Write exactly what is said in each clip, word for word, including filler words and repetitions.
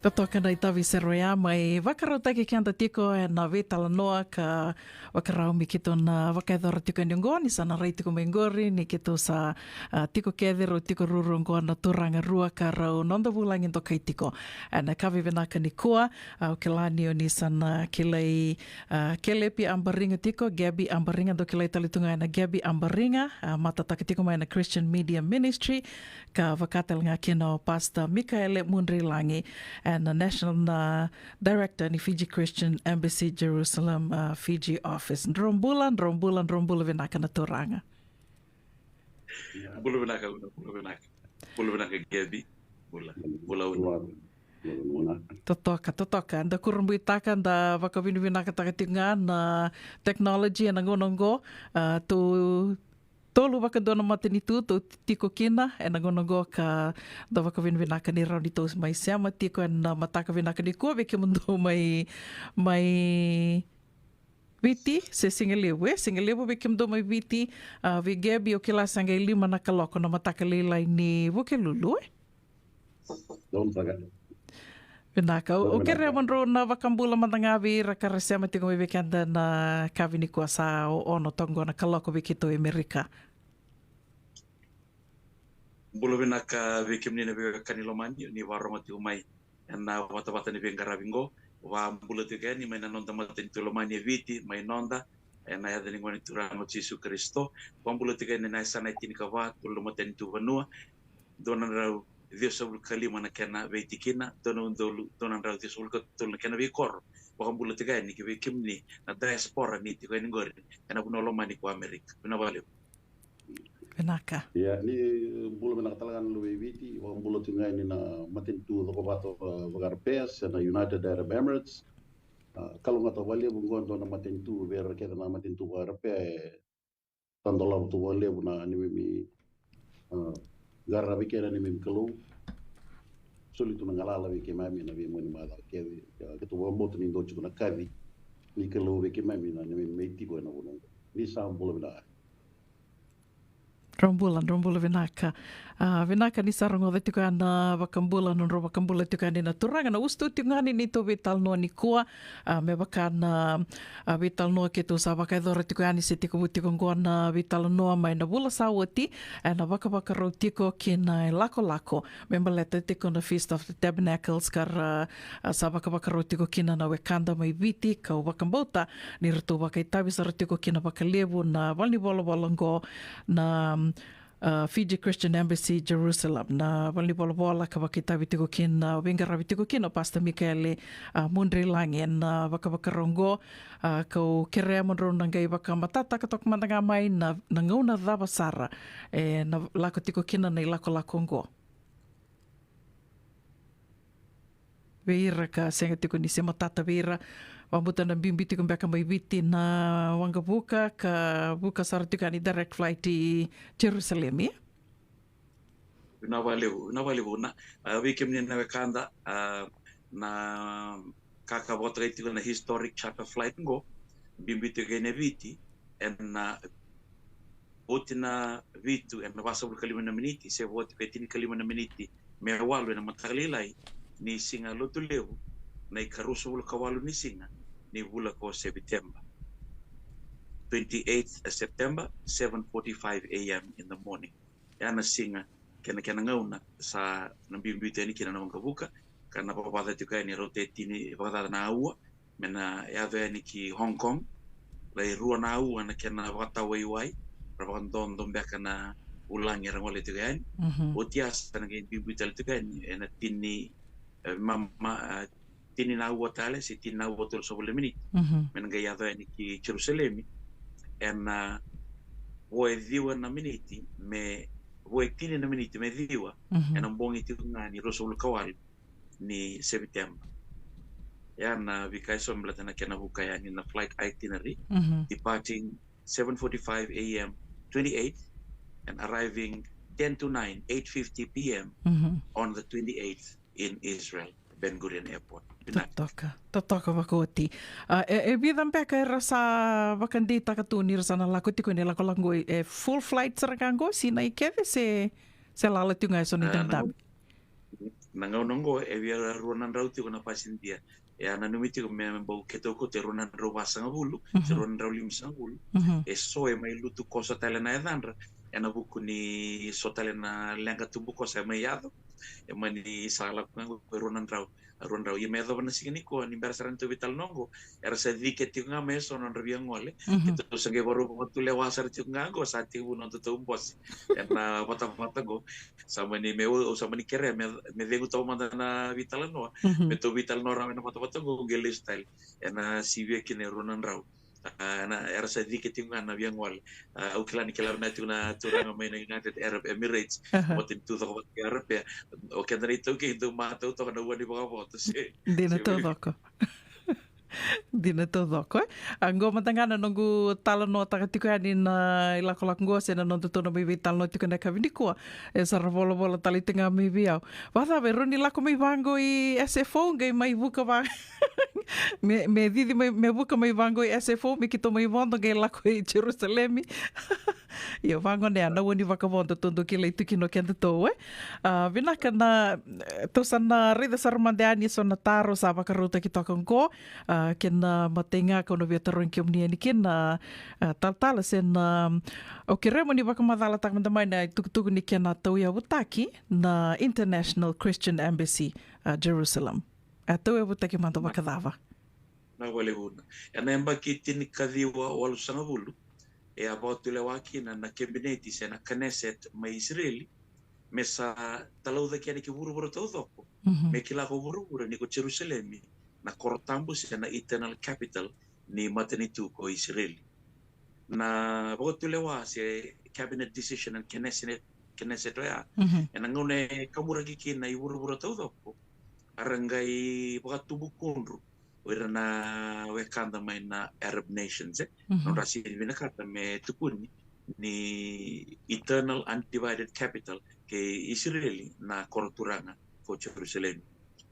Totoka na itavi sere oya mai vakarautaki keda tiko ena veitalanoa ka vakarau me keitou na vakayacora tiko yani oqo ni sa na rai tiko mai qori ni keitou sa, a, tiko kece, rau tiko ruarua oqo na turaga rua ka rau noda vulagi dokai tiko ena ka vivinaka nikua. A, au kila ni o ni sa na kilai, a, Kelepi Abariga tiko, Gabby Abariga, dou kilai tale tu ga ena Gabby Abariga, a, matataka tiko mai na Christian Media Ministry, ka vaka tale ga kina o Pastor Mikaele Mudrilagi, ena National, a, Director ni Fiji Christian Embassy Jerusalem, a, Fiji Office. Drau bula, drau bula, drau bula vinaka na turaga. Bula vinaka, bula vinaka. Bula vinaka, Gabby. Bula, bula unu. Totoka, totoka. Da kurabuitaka, da vakavinavinakataka tiko ga na technology ena gauna oqo. A, tou tolu vakadua na matanitu tou tiko kina ena gauna oqo ka da vakavinavinaka ni rawa ni tou mai sema tiko ena mataka vinaka nikua vei kemudou mai, mai Viti, se sigalevu, e, sigalevu vei kemudou mai Viti. A, vei Gabby au kila sa qai lima na kaloko na mataka lailai ni Vukelulu, e? Donu saka. Vinaka, au, au kerea mo drau na vakabula mada ga vei ira ka ra sema tiko mai vei keda ena yakavi nikua, sa o, ono toka qo na kaloko vei keitou e Amerika. Bula vinaka vei kemuni na veiwekani lomani, ni vakarorogo tiko mai ena vatavata ni veiqaravi qo. Vakabula tiko yani mai na noda matanitu lomani e Viti, mai noda, ena yaca ni Gone Turaga o Jisu Karisito. Vakabula tiko yani ena yasana e tinikava, tolu na matanitu vanua, dua na drau ciwasagavulu ka lima na kena veitikina, dua na udolu dua na drau ciwasagavulu ka tolu na kena veikoro. Vakabula tiko yani ki vei kemuni na diaspora ni tiko yani qori ena vanua lomani ko Amerika. Vinaka vakalevu. Vinaka. Ia, ni bula vinaka tale ga na luve i Viti, vakabula tiko ga yani na matanitu cokovata va-, vakaErepea, se na United Arab Emirates. A, kalougata vakalevu qo e dua na matanitu vei ira kece na matanitu vakaErepea, e tadolava tu vakalevu na neimami, a, qaravi kina na neimami Kalou. Soli tu na galala vei keimami na veimoni macawa kece. Ia, keitou vakabauta ni dua tiko na kaci ni Kalou vei keimami na neimami mai tiko ena vanua oqo. Ni sa bula vinaka. Drau bula, drau bula vinaka. A, vinaka ni sa rogoca tiko ya na vakabula, nodrau vakabula tiko yani na turaga. Na usutu tiko ga ni neitou veitalanoa nikua, a, me vaka na, a, veitalanoa keitou sa vakayacora tiko yani, se tekivu tiko qo na veitalanoa mai na vula sa oti, ena vakavakarau tiko ki na ilakolako me baleta tiko na Feast of the Tabernacles ka ra, a, sa vakavakarau tiko kina na wekada mai Viti, kau vakabauta ni ratou vakaitavi sara tiko kina vakalevu na valenivolavola oqo na, a, Fiji Christian Embassy Jerusalem, na valenivolavola ka vakaitavi tiko kina, veiqaravi tiko kina o Pastor Mikaele, a, Mudrilagi ena vakavakarau oqo. A, kau kerea mo drau na qai vakamatatataka toka mada ga mai na, na gauna cava sara ena lako tiko kina na ilakolako oqo. Vei ira ka sega tiko ni se matata vei ira, vakabauta na biubiu tiko beka mai Viti na waqavuka, ka vuka sara tiko yani direct flight i Jerusalemi. Vinaka vakalevu, vinaka vakalevu na, a, vei kemuni na wekada, a, na ka ka vakatokai tiko na historic charter flight qo, biubiu tiko yani Viti, ena, a, oti na vitu ena vasagavulu ka lima na miniti, se vo oti ka tinikalima na miniti me walu ena mataka lailai ni siga Lotulevu, na ikaruasagavulu ka walu ni siga ni vula ko Sepiteba. Twenty-eighth September, seven forty-five a m in the morning. Ya na siga kei na kena gauna sa na biubiu tiko yani kina na waqavuka, ka na vakavaca tiko yani rauta e tini vakacaca na aua, me na yaco yani ki Hong Kong, lai rua na aua na kena vakatawaiwai, ra vakadodo beka na vulagi era gole tiko yani. Mhm. Oti ya sa na qai biubiu tale tiko yani ena tini, e, ma, ma, e, tini na aua tale, se tini na aua tolusagavulu na miniti. Mhm. Me na qai yaco yani ki Jerusalemi, ena, a, vo e ciwa na miniti, me, vo e tini na miniti me ciwa, mhm, ena bogi tiko ga ni ruasagavulu ka walu ni Sepiteba. Ya na veika eso me baleta na kena vuka yani na flight itinerary, mhm, departing seven forty-five a m twenty-eighth and arriving ten to nine, eight fifty p m, mhm, on the twenty-eighth in Israel, Ben Gurion Airport. Vinaka. Totoka, totoka vakaoti. A, e, e vica beka era sa vakadeitaka tu ni ra sa na lako tiko ena ilakolako qo, e full flight sara ga qo, sinai kece se, se lala tiko ga eso na, a, idabedabe? Na, Na gauna oqo e via rua na drau tiko na pasidia. E a nanumi tiko me bau keitou kauta e rua na drau vasagavulu se rua na drau limasagavulu. E so e mai lutu koso tale na yacadra ena vuku ni so tale na leqa tubukoso e mai yaco. E mani sa lako ga qo e rua na drau, rua na drau. Ia me yacova na siga nikua ni bera sara ni tou veitalanoa qo, era sa cike tiko ga mai e so na nodra via gole. Keitou sa qai vakarau vakatulewa sara tiko ga qo, sa tekivu na nodatou bose ena vatavata qo. Sa mani me, au sa mani kerea me, me cegu taumada na veitalanoa, me tou veitalanoa rawa ena vatavata qo, qai lesu tale ena sivia kina e rua na drau. A, na, era sa cike tiko ga na via gole. A, au kila ni kila vinaka tiko na turaga mai na United Arab Emirates. Vata ni tu coko vata kei Arapea. O keda na iTaukei dau matau toka na ua ni vakavoto se. Dina taucoko. Dina taucoko, e. A, qo mada ga na noqu talanoataka tiko yani na ilakolako qo se na nodatou na mai veitalanoa tiko ena yakavi nikua. E sa ra volavola tale tiko ga mai vei au. Vacava e rawa ni lako mai vaqo i S F O qai mai vuka va me, me cici mai, me vuka mai vaqo i S F O, me keitou mai vodo qai lako i Jerusalemi. Io, vaqo na, na ua ni vakavodo tou dau kilai tu kina o kedatou, e. A, vinaka na, tou sa na raica sara mada yani e so na taro sa vakarautaki toka qo. A, kena imatai ga kau na via tarogi kemuni yani kina, a, talatala se na, au kerea mo ni vakamacalataka mada mai na itukutuku ni kena tauyavutaki na International Christian Embassy, a, Jerusalem. A, tauyavutaki mada vakacava? Na valevuna. Ena yabaki tinikaciwa walusagavulu, e a vakatulewa kina na kebineti se na Knesset mai Isireli, me sa talaucaki yani ki vuravura taucoko, me kila ko vuravura ni ko Jerusalemi na koro tabu se na eternal capital ni matanitu ko Isireli. Na vakatulewa se cabinet decision na Knesset, Knesset oya, ena gauna e kaburaki kina i vuravura taucoko, a ra qai vakatubu kudru o ira na wekada mai na Arab nations, e. Nodra sega ni vinakata me tukuni ni eternal undivided capital kei Isireli na koro turaga ko Jerusalemi.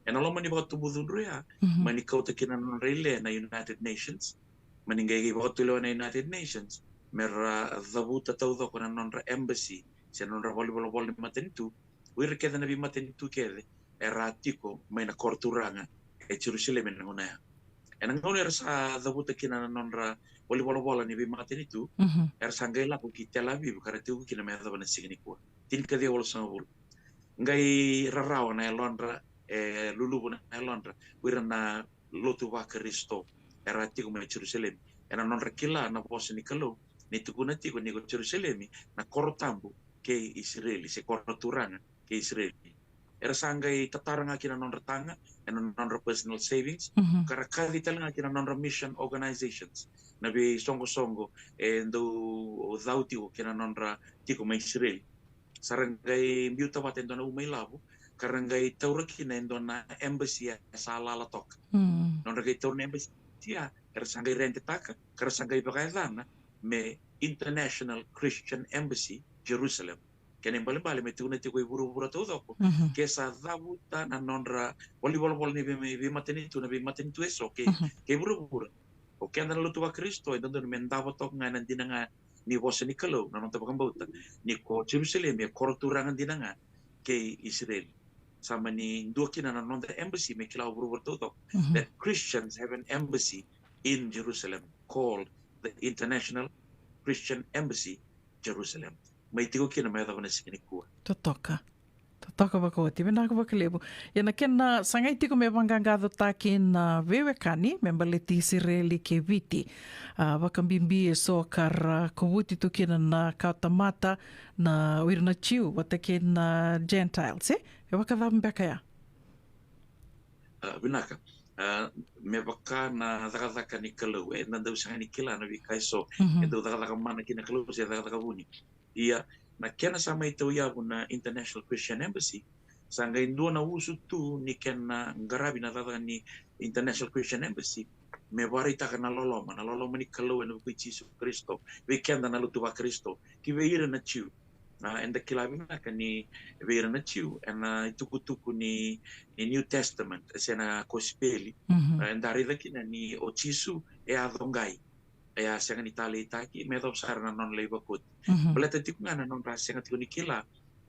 Ena loma ni vakatubu cudru ya, mani kauta kina na nodra ile na United Nations, mani qai vakatulewa na United Nations me ra cavuta taucoko na nodra embassy se na nodra valenivolavola ni matanitu, o ira kece na veimatanitu kece era tiko mai na koro turaga e Jerusalemi ena gauna ya. Ena gauna era sa cavuta kina na nodra valenivolavola ni veimatanitu, era sa qai lako ki Tel Aviv, ka ra tiko kina me yacova na siga nikua. Tinikaciwa walusagavulu. Qai rarawa na yalodra, e luluvu na yalodra o ira na lotu vaKarisito era tiko mai Jerusalemi, ena nodra kila na vosa ni Kalou ni tukuna tiko ni ko Jerusalemi na koro tabu kei Isireli, se koro turaga kei Isireli. Era sa qai tatara ga kina nodra taga ena nodra personal savings, ka ra kaci tale ga kina nodra mission organizations, na veisoqosoqo e dau cau tiko kina nodra tiko mai Isireli. Sa ra qai biuta vata e dua na uma ilavo, ka ra qai taura kina e dua na embassy e sa lala toka. Nodra qai taura na embassy ya, era sa qai rentetaka, ka ra sa qai vakayacana me International Christian Embassy Jerusalem. Kena ibalebale me tukuna tiko i vuravura taucoko, ke sa cavuta na nodra valenivolavola ni vei, veimatanitu, na veimatanitu eso kei, kei vuravura, o keda na lotu vaKarisito e dodonu me davo toka ga ena dina ga ni vosa ni Kalou, na noda vakabauta ni ko Jerusalemi e koro turaga dina ga kei Isireli. Sa mani dua kina na noda embassy me kila o vuravura taucoko that Christians have an embassy in Jerusalem called the International Christian Embassy Jerusalem. Mai tiko kina me yacova na siga nikua. Totoka. Totoka vakaoti, vinaka vakalevu. Ia na kena sagai tiko me vaqaqacotaki na veiwekani me baleti Isireli kei Viti. A, vakabibi e so ka ra kovuti tu kina na kawatamata, na o ira na Jiu vata kei na Gentiles, e? E vakacava beka ya? A, vinaka. A, me vaka na cakacaka ni Kalou, e, eda dau sega ni kila na veika e so e dau cakacaka mana kina na Kalou se cakacaka vuni. Ia, na kena sa mai tauyavu na International Christian Embassy, sa qai dua na usutu ni kena qaravi na cakacaka ni International Christian Embassy me vakaraitaka na loloma, na loloma ni Kalou ena vuku i Jisu Karisito vei keda na lotu vaKarisito, ki vei ira na Jiu. A, eda kila vinaka ni vei ira na Jiu, ena itukutuku ni, ni New Testament se na kosipeli, a, eda raica kina ni o Jisu e a coqai, e a sega ni taleitaki me yacova sara na nona lai vakoti. Baleta tiko ga na nodra sega tiko ni kila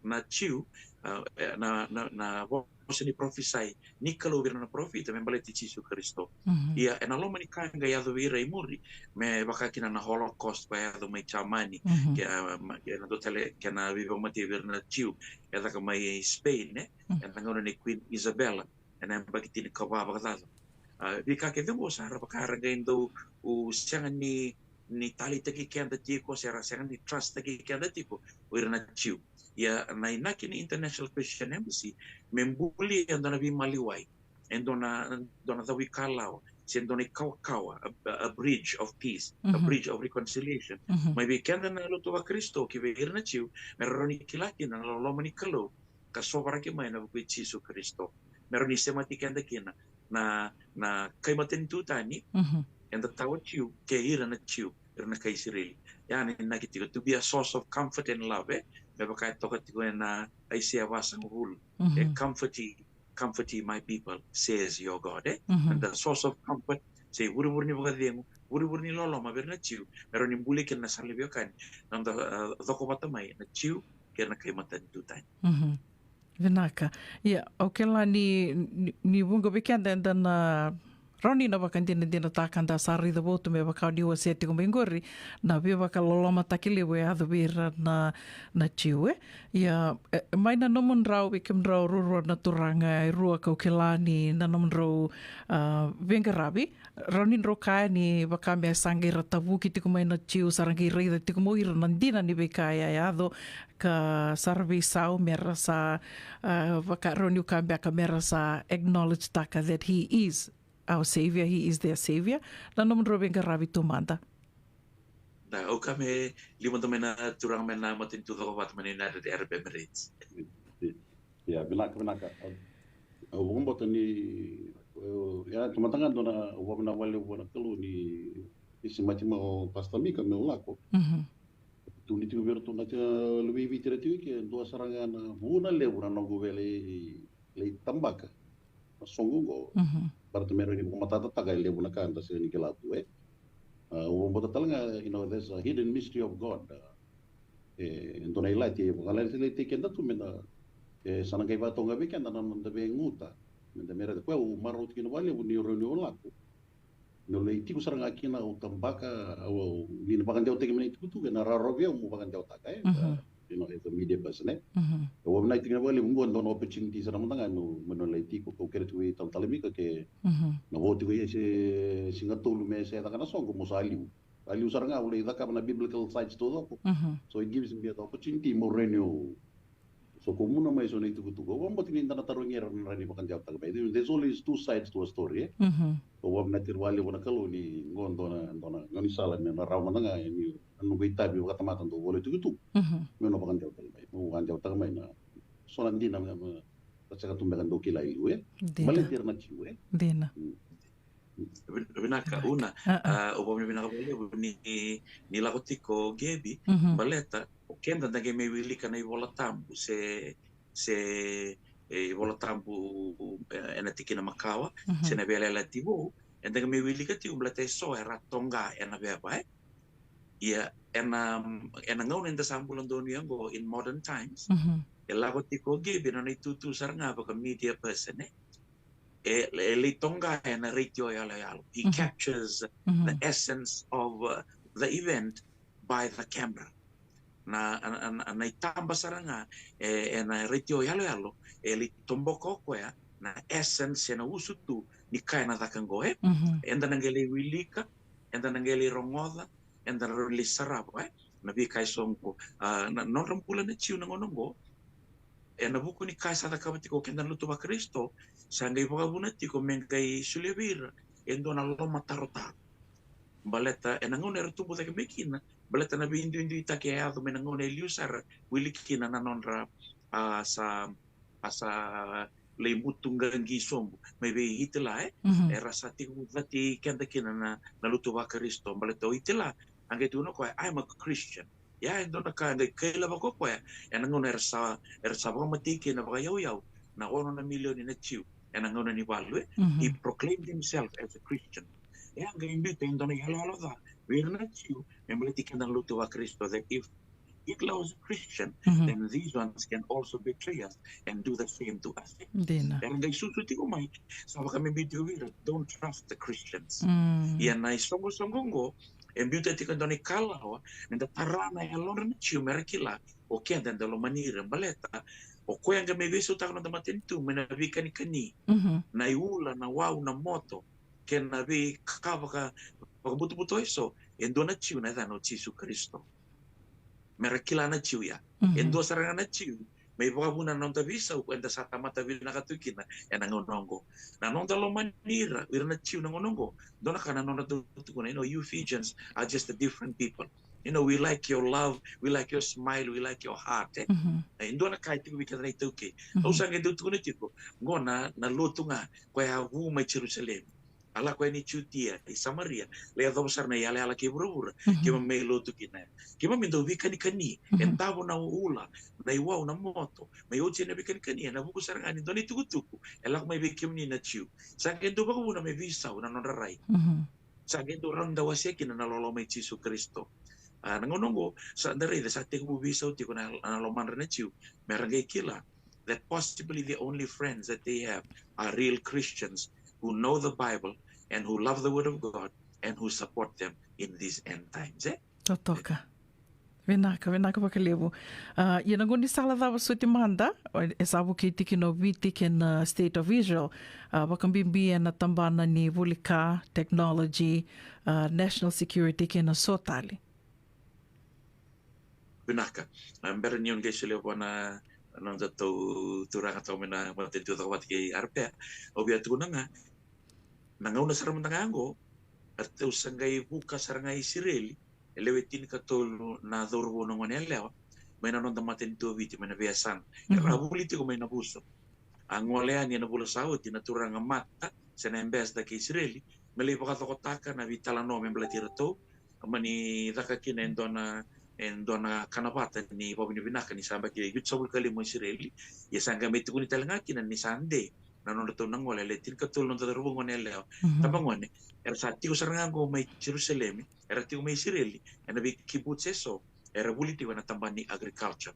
na Jiu a, e, na, na, na vosa ni parofisai ni Kalou vei ira na parofita me baleti Jisu Karisito. Mhm. Ia, ena loma ni ka e qai yaco vei ira i muri, me vaka kina na Holocaust ka yaco mai Jamani, mhm, ke, a, ma, ke na dua tale, kena veivakamatei vei ira na Jiu, e caka mai Spain, e? Mhm. Ena gauna nei Queen Isabella, ena yabaki tinikava vakacaca. A, veika kece oqo sa ra vaka ra qai dau, u, sega ni, ni taleitaki keda tiko, se ra sega ni trust-taki keda tiko o ira na Jiu. Ia na inaki ni International Christian Embassy me bulia e dua na veimaliwai, e dua na, dua na cauikalawa, se dua na ikawakawa, a, a bridge of peace, a, mhm, bridge of reconciliation. Mhm. Mai vei keda na lotu vaKarisito ki vei ira na Jiu, me ra rawa ni kila kina na loloma ni Kalou ka sovaraki mai ena vuku i Jisu Karisito. Me rawa ni semati keda kina na, na kai matanitu tani, mhm, eda tawa Jiu, kei ira na Jiu, ira na kai Isireli. Ya na inaki tiko, to be a source of comfort and love, e? Me vaka e toka tiko ena Aisea vasagavulu. Mhm. E, comfort ye, comfort ye my people, says your God, e? Mhm. And the source of comfort, se ivurevure ni vakacegu, vurevure ni loloma vei ira na Jiu, me rawa ni bulia kina na sala ni veiwekani, na noda, a, cokovata mai na Jiu kei na kai matanitu tani. Mhm. Vinaka. Ia, au kila ni, ni, ni vuqa vei keda eda na rawa ni na vakadinadinataka, da sa raica votu me vaka ni wasea tiko mai qori, na veivakalolomataki levu e yaco vei ira na, na Jiu, e. Ia, e, mai na nomudrau, vei kemudrau ruarua na turaga e rua, kau kila ni na nomudrau, a, veiqaravi, rawa ni drau kaya ni vaka me sa qai ra tavuki tiko mai na Jiu, sa ra qai raica tiko mai o ira na dina ni veika e a yaco, ka sa ra veisau me ra sa, a, vaka rawa niu kaya beka me ra sa acknowledge-taka that he is our Saviour, he is their Saviour. Na nomudrau veiqaravi tu mada. Da, au kaya me liu mada mai na turaga mai na matanitu cokovata mai na United Arab Emirates. Ia, vinaka, vinaka. Au, au vakabauta ni, au, ia, tamata ga dua na, au vakavinavinaka vakalevu vua na Kalou ni, ni semati mai o Pastor Mika meu lako. Mhm. Tukuni tiko vei iratou na tia luvei Viti era tiko ke, dua sara ga na vuna levu na noqu via lai, lai tabaka na soqo oqo. Mhm. Baleta me rawa ni vakamatatataka e levu na ka da sega ni kila tu, e. A, au vakabauta tale ga, you know, there's a hidden mystery of God. E, e dua na ilati, e vakalailai keda tu me da, e, sa na qai vakatoka vei keda na noda veigauna. Me da me raica, koya au marau tiko kina vakalevu ni rawa niu lako. Meu lai tiko sara ga kina, au tabaka, au, au, ni na vakadewataki mai na itukutuku, ena rawarawa vei au meu vakadewataka, e. Mhm. You know, as a media person, e. Mhm. Au vakavinavinaka tiko kina vakalevu, qo dua na opportunity sara mada ga meu, meu na lai tiko, kau kerea tiko vei Talatala Mika ke, mhm, na vo tiko e se, siga tolu me se caka na soqo, meu sa liu. A liu sara ga, au lai cakava na biblical sites taucoko. Mhm. So it gives me the opportunity meu rawa niu, so ko muna mai so na itukutuku. Au vakabauta ni da na tarogi ira na rawa ni vakadewataka mai. There's always two sides to a story, e? Mhm. Au vakavinavinaka vakalevu na Kalou ni qo dua na, dua na gaunisala me na rawa mada ga ni, na noqu itavi vakatamata dau vola itukutuku. Mhm. Meu na vakadewataka mai. Meu vakadewataka mai na so na dina me, me, da sega tu beka dau kila e liu, e? Dina. Baleti ira na Jiu, e? Dina. Mm. Vin-, vinaka, vinaka. Una. A, a. A, au vakavinavinaka vakalevu ni, ni lako tiko Gebi, mhm, baleta o keda da qai mai wilika na iVola Tabu se, se, e, iVola Tabu, e, ena tikina makawa, mhm, se na Veiyalayalati Vou, eda qai mai wilika tiko baleta eso era toqa ena veva, e. Ia, ena, ena gauna eda sa bula donuya oqo in modern times, mhm, e lako tiko Gebi ena nona itutu sara ga vaka media person, e. E, e lai toqa ena retio yaloyalo. He, mhm, captures, mhm, the essence of, uh, the event by the camera. Na, na, na, na itaba sara ga, e, ena retio yaloyalo, e lai toboka o koya na essence, ena usutu ni ka ena caka qo, e. Mhm. Eda na qai lai wilika, eda na qai lai rogoca, eda na lai sarava, e, na veika eso qo. A, na, nodra bula na Jiu na gauna qo, ena vuku ni ka sa cakava tiko o keda na lotu vaKarisito, sa qai vakavuna tiko me qai solia vei ira e dua na lomatarotaro. Baleta ena gauna era tubu cake mai kina, baleta na veiduiduitaki e yaco mai na gauna e liu sara, wili kina na nodra, a, sa, a, sa lai butuqaqi sobu mai vei Hitler, e? Mhm. Era sa tiko vata kei keda kina na, na lotu vaKarisito, baleta o Hitler a qai tukuna o koya, "I'm a Christian." Ia e dua na ka e qai kaila vaka o koya ena gauna era sa, era sa vakamatei kina vakayauyau na ono na milioni na Jiu ena gauna ni valu, e? Mhm. He proclaimed himself as a Christian. Ia qai biuta e dua na iyaloyalo ca vei ira na Jiu me baleti keda na lotu vaKarisito, that if Hitler was a Christian, then these ones can also betray us and do the same to us. Dina. Era qai susu tiko mai, sa vakabibi tiko vei ira, don't trust the Christians. Mm. Ia na isoqosoqo oqo e biuta tiko e dua na ikalawa me da tara na yalodra na Jiu, me ra kila o keda eda lomani ira, baleta o koya qai mai veisautaka na noda matanitu mai na veikanikani, na iula, na wau, na moto, kei na veika vaka, vakabutobuto eso, e dua na Jiu, na yacana o Jisu Karisito. Me ra kila na Jiu ya. E dua sara ga na Jiu me ivakavuna na noda veisau eda sa tamata vinaka tu kina ena gauna oqo. Na noda lomani ira, ira na Jiu na gauna oqo, dua na ka na nodra dau tukuna, you know, you Fijians are just a different people. You know, we like your love, we like your smile, we like your heart, e? E dua na ka e tiko vei keda na iTaukei. Au sa qai dau tukuna tiko, qo na, na lotu ga koya a vu mai Jerusalemi. A lako yani Jutia, i Samaria, lai yacova sara na iyalayala kei vuravura, keimami mai lotu kina. Keimami dau veikanikani, e davo na ula, na iwau, na moto, mai oti na veikanikani, ena vuku sara ga ni dua na itukutuku e lako mai vei kemuni na Jiu. Sa qai dau vakavuna me veisau na nodra rai. Sa qai dau rawa ni da wasea kina na loloma i Jisu Karisito. A, na gauna oqo, sa da raica sa tekivu veisau tiko na, na lomadra na Jiu, me ra qai kila that possibly the only friends that they have are real Christians who know the Bible and who love the Word of God and who support them in these end times, e? Totoka. Vinaka, vinaka vakalevu. A, ia na gaunisala cava soti mada e sa vukei tiko kina o Viti kei na State of Israel, a, vakabibi ena tabana ni vuli ka, technology, a, national security kei na so tale? Vinaka. A, bera niu qai solia vua na, na nodatou turaga tau mai na matanitu cakacaka vata kei Arapea, au via tukuna ga, na gauna sara mada ga oqo, eratou sa qai vuka sara ga i Isireli e lewe tinikatolu na cauravou na gone yalewa mai na noda matanitu o Viti, mai na veiyasana. Era a vuli tiko mai Navuso. A gole yani ena vula sa oti na turaga mata se na ambassador kei Isireli me lai vakacokotaka na veitalanoa me baleti iratou, mani caka kina e dua na, e dua na kanavata ni vakavinavinaka ni sa yabaki vitusagavulu ka lima o Isireli. Ia sa qai mai tukuni tale ga kina ni sa de na nodratou na gole e lewe tinikatolu na noda cauravou gone yalewa, tabagone, era sa tiko sara ga oqo mai Jerusalemi, era tiko mai Isireli ena vei kibbutz eso, era vuli tiko ena tabana ni agriculture.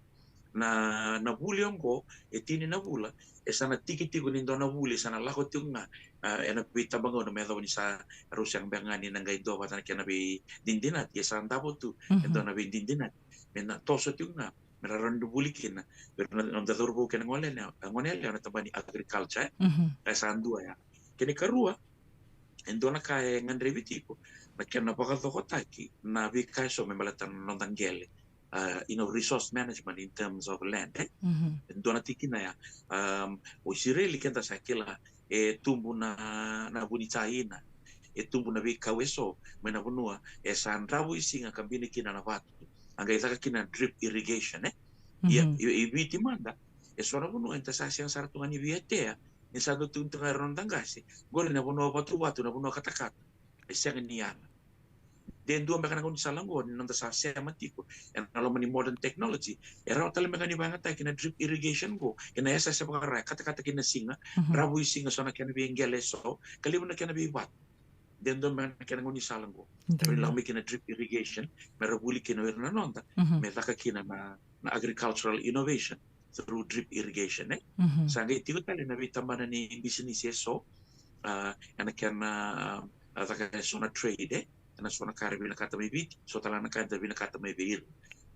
Na, na vuli oqo e tini na vula, e sa na tiki tiko ni dua na vuli e sa na lako tiko ga, a, ena veitabagauna me yacova ni sa rau sega beka ga ni na qai dua vata na kena veidinadinati, e sa davo tu e dua na veidinadinati me na toso tiko ga me ra rawa ni vuli kina vei ira na noda cauravou kei na gone yalewa, gone yalewa na tabana ni agriculture, e? E sa dua ya. Kena ikarua, e dua na ka e gadrevi tiko na kena vakacokotaki na veika eso me baleta na noda qele, a, you know, resource management in terms of land, e? E dua na tikina ya. Um, o Isireli keda sa kila e tubu na, na vu ni jaina, e tubu na veikau eso mai na vanua e sa dravuisiga ka bini kina na vatu. A qai caka kina drip irrigation, e? Ia, i, i Viti mada, e so na vanua eda sa sega sara tu ga ni via tea, ni sa dau tukuni tu ga era noda qase, qori na vanua vatuvatu, na vanua katakata, e sega ni yaga. De dua beka na gaunisala oqo ni noda sa sema tiko ena loma ni modern technology, e rawa tale beka ni vakayagataki na drip irrigation oqo ena yasayasa vakara, e katakata kina na siga, dravuisiga so na kena veiqele eso, ka levu na kena veivatu. De dua beka na kena gaunisala oqo. Era ni lako mai kina drip irrigation me ra vuli kina o ira na noda, me caka kina na, na agricultural innovation through drip irrigation, e? Sa qai tiko tale na veitabana ni bisinisi eso, a, ena kena, a, caka eso na trade, e? Ena so na ka era vinakata mai Viti, so tale na ka eda vinakata mai vei ira.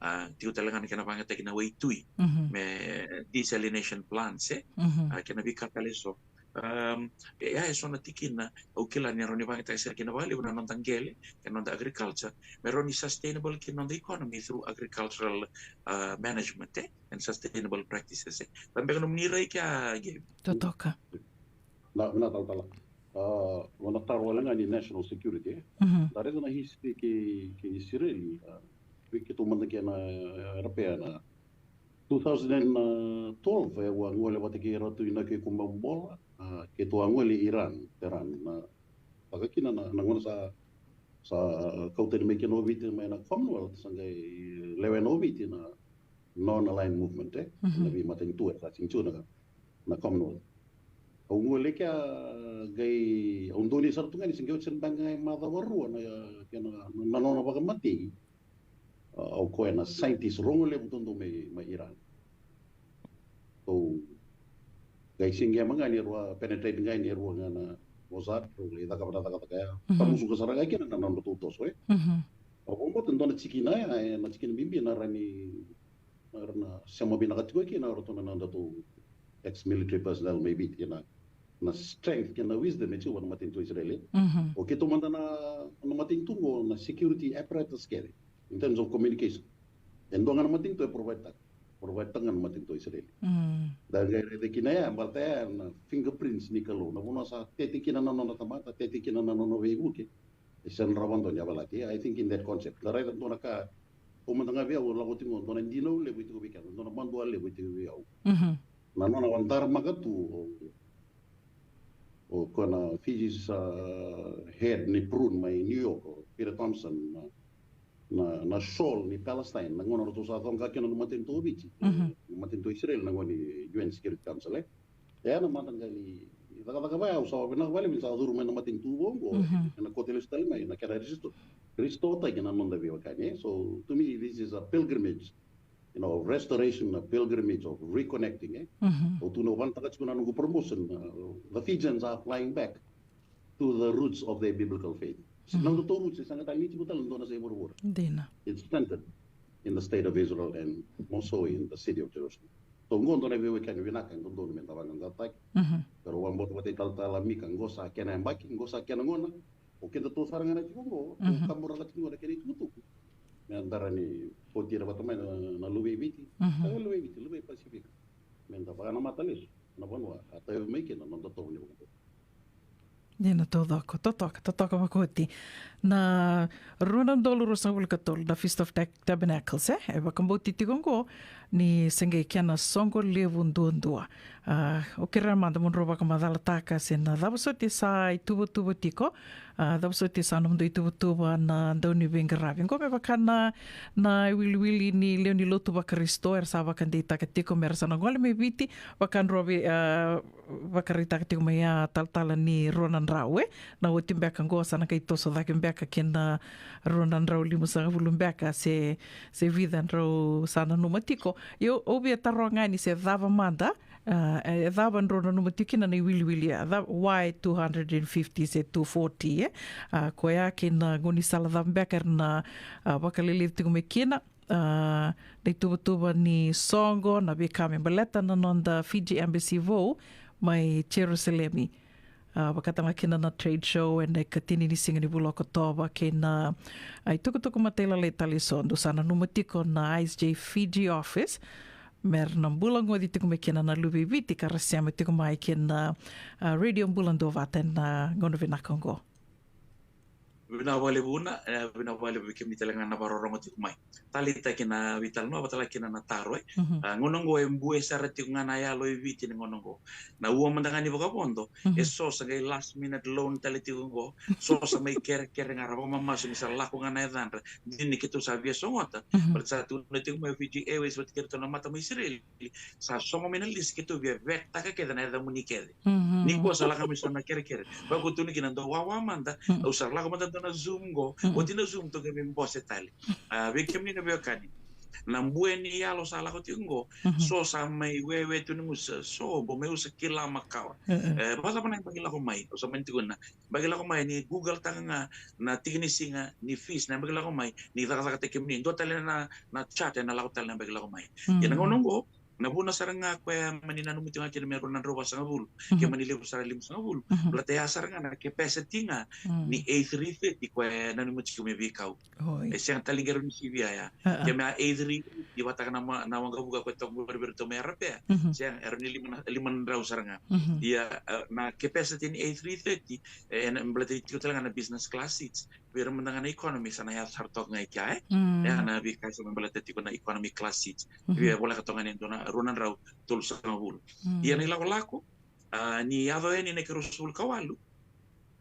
A, tiko tale ga na kena vakayagataki na waitui me desalination plants, e? A, kena veika tale eso. Um, e, ya e so na tikina au kila ni rawa ni vakayagataki sara kina vakalevu na noda qele, kei na noda agriculture, me rawa ni sustainable kina noda economy through agricultural, uh, management, e? And sustainable practices, e? Vabeka nomuni rai kea, Gabe? Totoka. Na, na talatala. A, na taro wale ga ni national security, e? Da raica na history kei, kei Isireli, a, vei keitou mada kei na, e, Arapea na two thousand and twelve, e, au a gole vata kei Ratu Inaki Kumabola, a, keitou a gole i Iran, Tehran, na, vaka kina na, na gauna sa, sa kau tani mai kina o Viti mai na Commonwealth, sa qai lewena o Viti na non-aligned movement, e, na veimatanitu e sa sega ni tu na, na Commonwealth. Au gole kea qai, au donuya sara tu ga ni se qai oti sara beka ga e macawa rua na, kena, na nona vakamatei. A, o koya na scientist rogo levu duadua mai, mai Iran. So, qai sigema ga ni rua, penetrate ga ni rua ga na Mossad, rau lai cakava na cakacaka ya. Mhm. Tamusuka sara ga kina na nodratou toso, e. Mhm. Au vakabauta e dua na tikina ya, e, na tikina bibi na rawa ni, na rawa ni sema vinaka tiko kina o ratou na nodratou ex-military personnel, maybe, kei na, na strength kei na wisdom e tiko vua na matanitu Isireli. Mhm. O keitou mada na, na matanitu qo, na security apparatus kece, in terms of communication, e dua ga na matanitu e provide-taka. Provide-taka ga na matanitu Isireli. Mm. Da qai raica kina ya, baleta ya na fingerprints ni Kalou. Na vanua sa tete kina na nona tamata, tete kina na nona veivuke, e sega ni rawa vakadua ni yavalati. I think in that concept, da raica dua na ka, o mada ga vei au, lako tiko, dua na dinau levu e tiko vei keda, dua na madua levu e tiko vei au. Mhm. Na nona vadaramaka tu o, o koya na Fiji's, uh, head ni Perun mai New York, o Peter Thomson, na, na, na shawl ni Palestine, na gauna ratou sa coqa kina na matanitu o Viti, mhm, na matanitu o Isireli, na gauna ni U N Security Council, e. E ya na mada ga ni cakacaka vaya, au sa vinaka vakalevu ni sa curu mai na matanitu vou qo, mhm, ena koti lesu tale mai, na kena restore, restore-taki na noda veiwekani, e. So, to me, this is a pilgrimage, you know, of restoration, a pilgrimage of reconnecting, e. Mhm. Au tukuna, au vanataka tiko na noqu promotion, uh, the Fijians are flying back to the roots of their biblical faith. Mhm. Na nodratou roots, e sega tale ni tiko tale na dua na yasai vuravura. Dina. It's centered in the state of Israel and more so in the city of Jerusalem. So, qo dua na veiwekani vinaka e dodonu me da vaqaqacotaki. Mhm. Pero au vakabauta vata kei talatala Mika, qo sa kena yabaki, qo sa kena gauna. O kedatou sara ga na tiko qo, mhm, kaburaka tiko qo na kena itukutuku. Me da rawa ni oti ira vata mai na, na luve i Viti. Mhm. Sa luve i Viti, luve i Pasifika. Me da vakanamata lesu na vanua a tauyavu mai kina na noda itovo ni vakabauta. Dina, taucoko, totoka, totoka vakaoti. Na rua na udolu ruasagavulu ka tolu, na Feast of Tac-, Tabernacles, e? E vakabauti tiko qo ni se qai kena soqo levu duadua. A, au kerea mada mo drau vakamacalataka se na cava soti sa ituvatuva tiko, a, cava soti sa nomudou ituvatuva na dauniveiqaravi. Qo me vaka na, na iwiliwili ni lewe ni lotu vaKarisito era sa vakadeitaka tiko me ra sa na gole mai Viti, vaka drau vei, a, vakaraitaka tiko mai a talatala ni rua na drau, e? Na oti beka qo sa na qai toso cake beka ki na rua na drau limasagavulu beka se, se vica drau sa nanuma tiko. Ia au via taroga ni se cava mada, a, e cava drau nanuma tiko kina na iwiliwili ya, ca-, why two hundred and fifty se two forty, e? A, koya kei na gaunisala cava beka era na, a, vakaleleci tiko mai kina, a, na ituvatuva ni soqo, na veika me baleta na noda Fiji Embassy vou mai Jerusalemi. A, vakataka kina na trade show ena ikatini ni siga ni vula o Okotova kei na, a, itukutuku matailalai tale eso, dou sa nanuma tiko na I S J Fiji office me ra na bula goci tiko mai kina na luve i Viti ka ra sema tiko mai kina, a, Radio Bula Duavata ena gauna vinaka oqo. Vinaka vakalevu na, e, vinaka vakalevu vei kemuni tale ga na vakarorogo tiko mai. Taleitaki na veitalanoa, vaka tale kina na taro, e. Mhm. A, gauna oqo e bue sara tiko ga na yalo e Viti ni gauna oqo. Na ua mada ga ni vakavodo, mhm, e so sa qai last minute loan tale tiko oqo, so sa mai kerekere ga ra vakamamasu ni sa lako ga na yacadra, dina ni keitou sa via sogota, mhm, baleta sa tukuna tiko mai o Fiji Airways vata kei ratou na mata mai Isireli, sa sogo mai na lisi, keitou via vetetaka kece na yacamuni kece. Mhm. Nikua sa lako mai so na kerekere. Vakaukauwa tu ni kina dou wawa mada, mhm, au sa lako mada dua na Zoom qo, mhm, oti na Zoom tou qai mai bose tale. A, vei kemuni na veiwekani, na bue ni yalo sa lako tiko qo, mhm, so sa mai wewe tu ni gusu, so bau mai usa kila makawa. Mhm. E, vakacava na yabaki lako mai, au sa mani tukuna, yabaki lako mai ni Google-taka ga na tiki ni siga ni feast na yabaki lako mai, ni cakacakataki kemuni. Dua tale na, na chart ena lako tale na yabaki lako mai. Ia na, mhm, gauna oqo, na vuna sara ga koya mani nanumi tiko ga kina me rua na drau vasagavulu, mhm, ke mani levu sara limasagavulu. Mhm. Baleta ya sara ga na capacity ga, mm, ni A three thirty koya e nanumi tiko me veikau. Oi. E sega tale ni qai rawa ni sivia ya. A, a. Ke me a A three thirty vakataka na ma-, na waqavuka koya toka qori vei iratou mai Arapea. Mhm. Sega, e rawa ni lima na, lima na drau sara ga. Mhm. Ia, a, na capacity ni A three thirty, e, na, baleta tiko tale ga na business class seats. Vei ira mada ga na economy sa na yaco sara toka ga i kea, e? Mm. E, na veika sa mai baleta tiko na economy class seats. Mhm. Vei, voleka toka ga ni dua na, rua na drau tolusagavulu. Mm. Ia na ilakolako, a, ni yaco yani na ikaruasagavulu ka walu,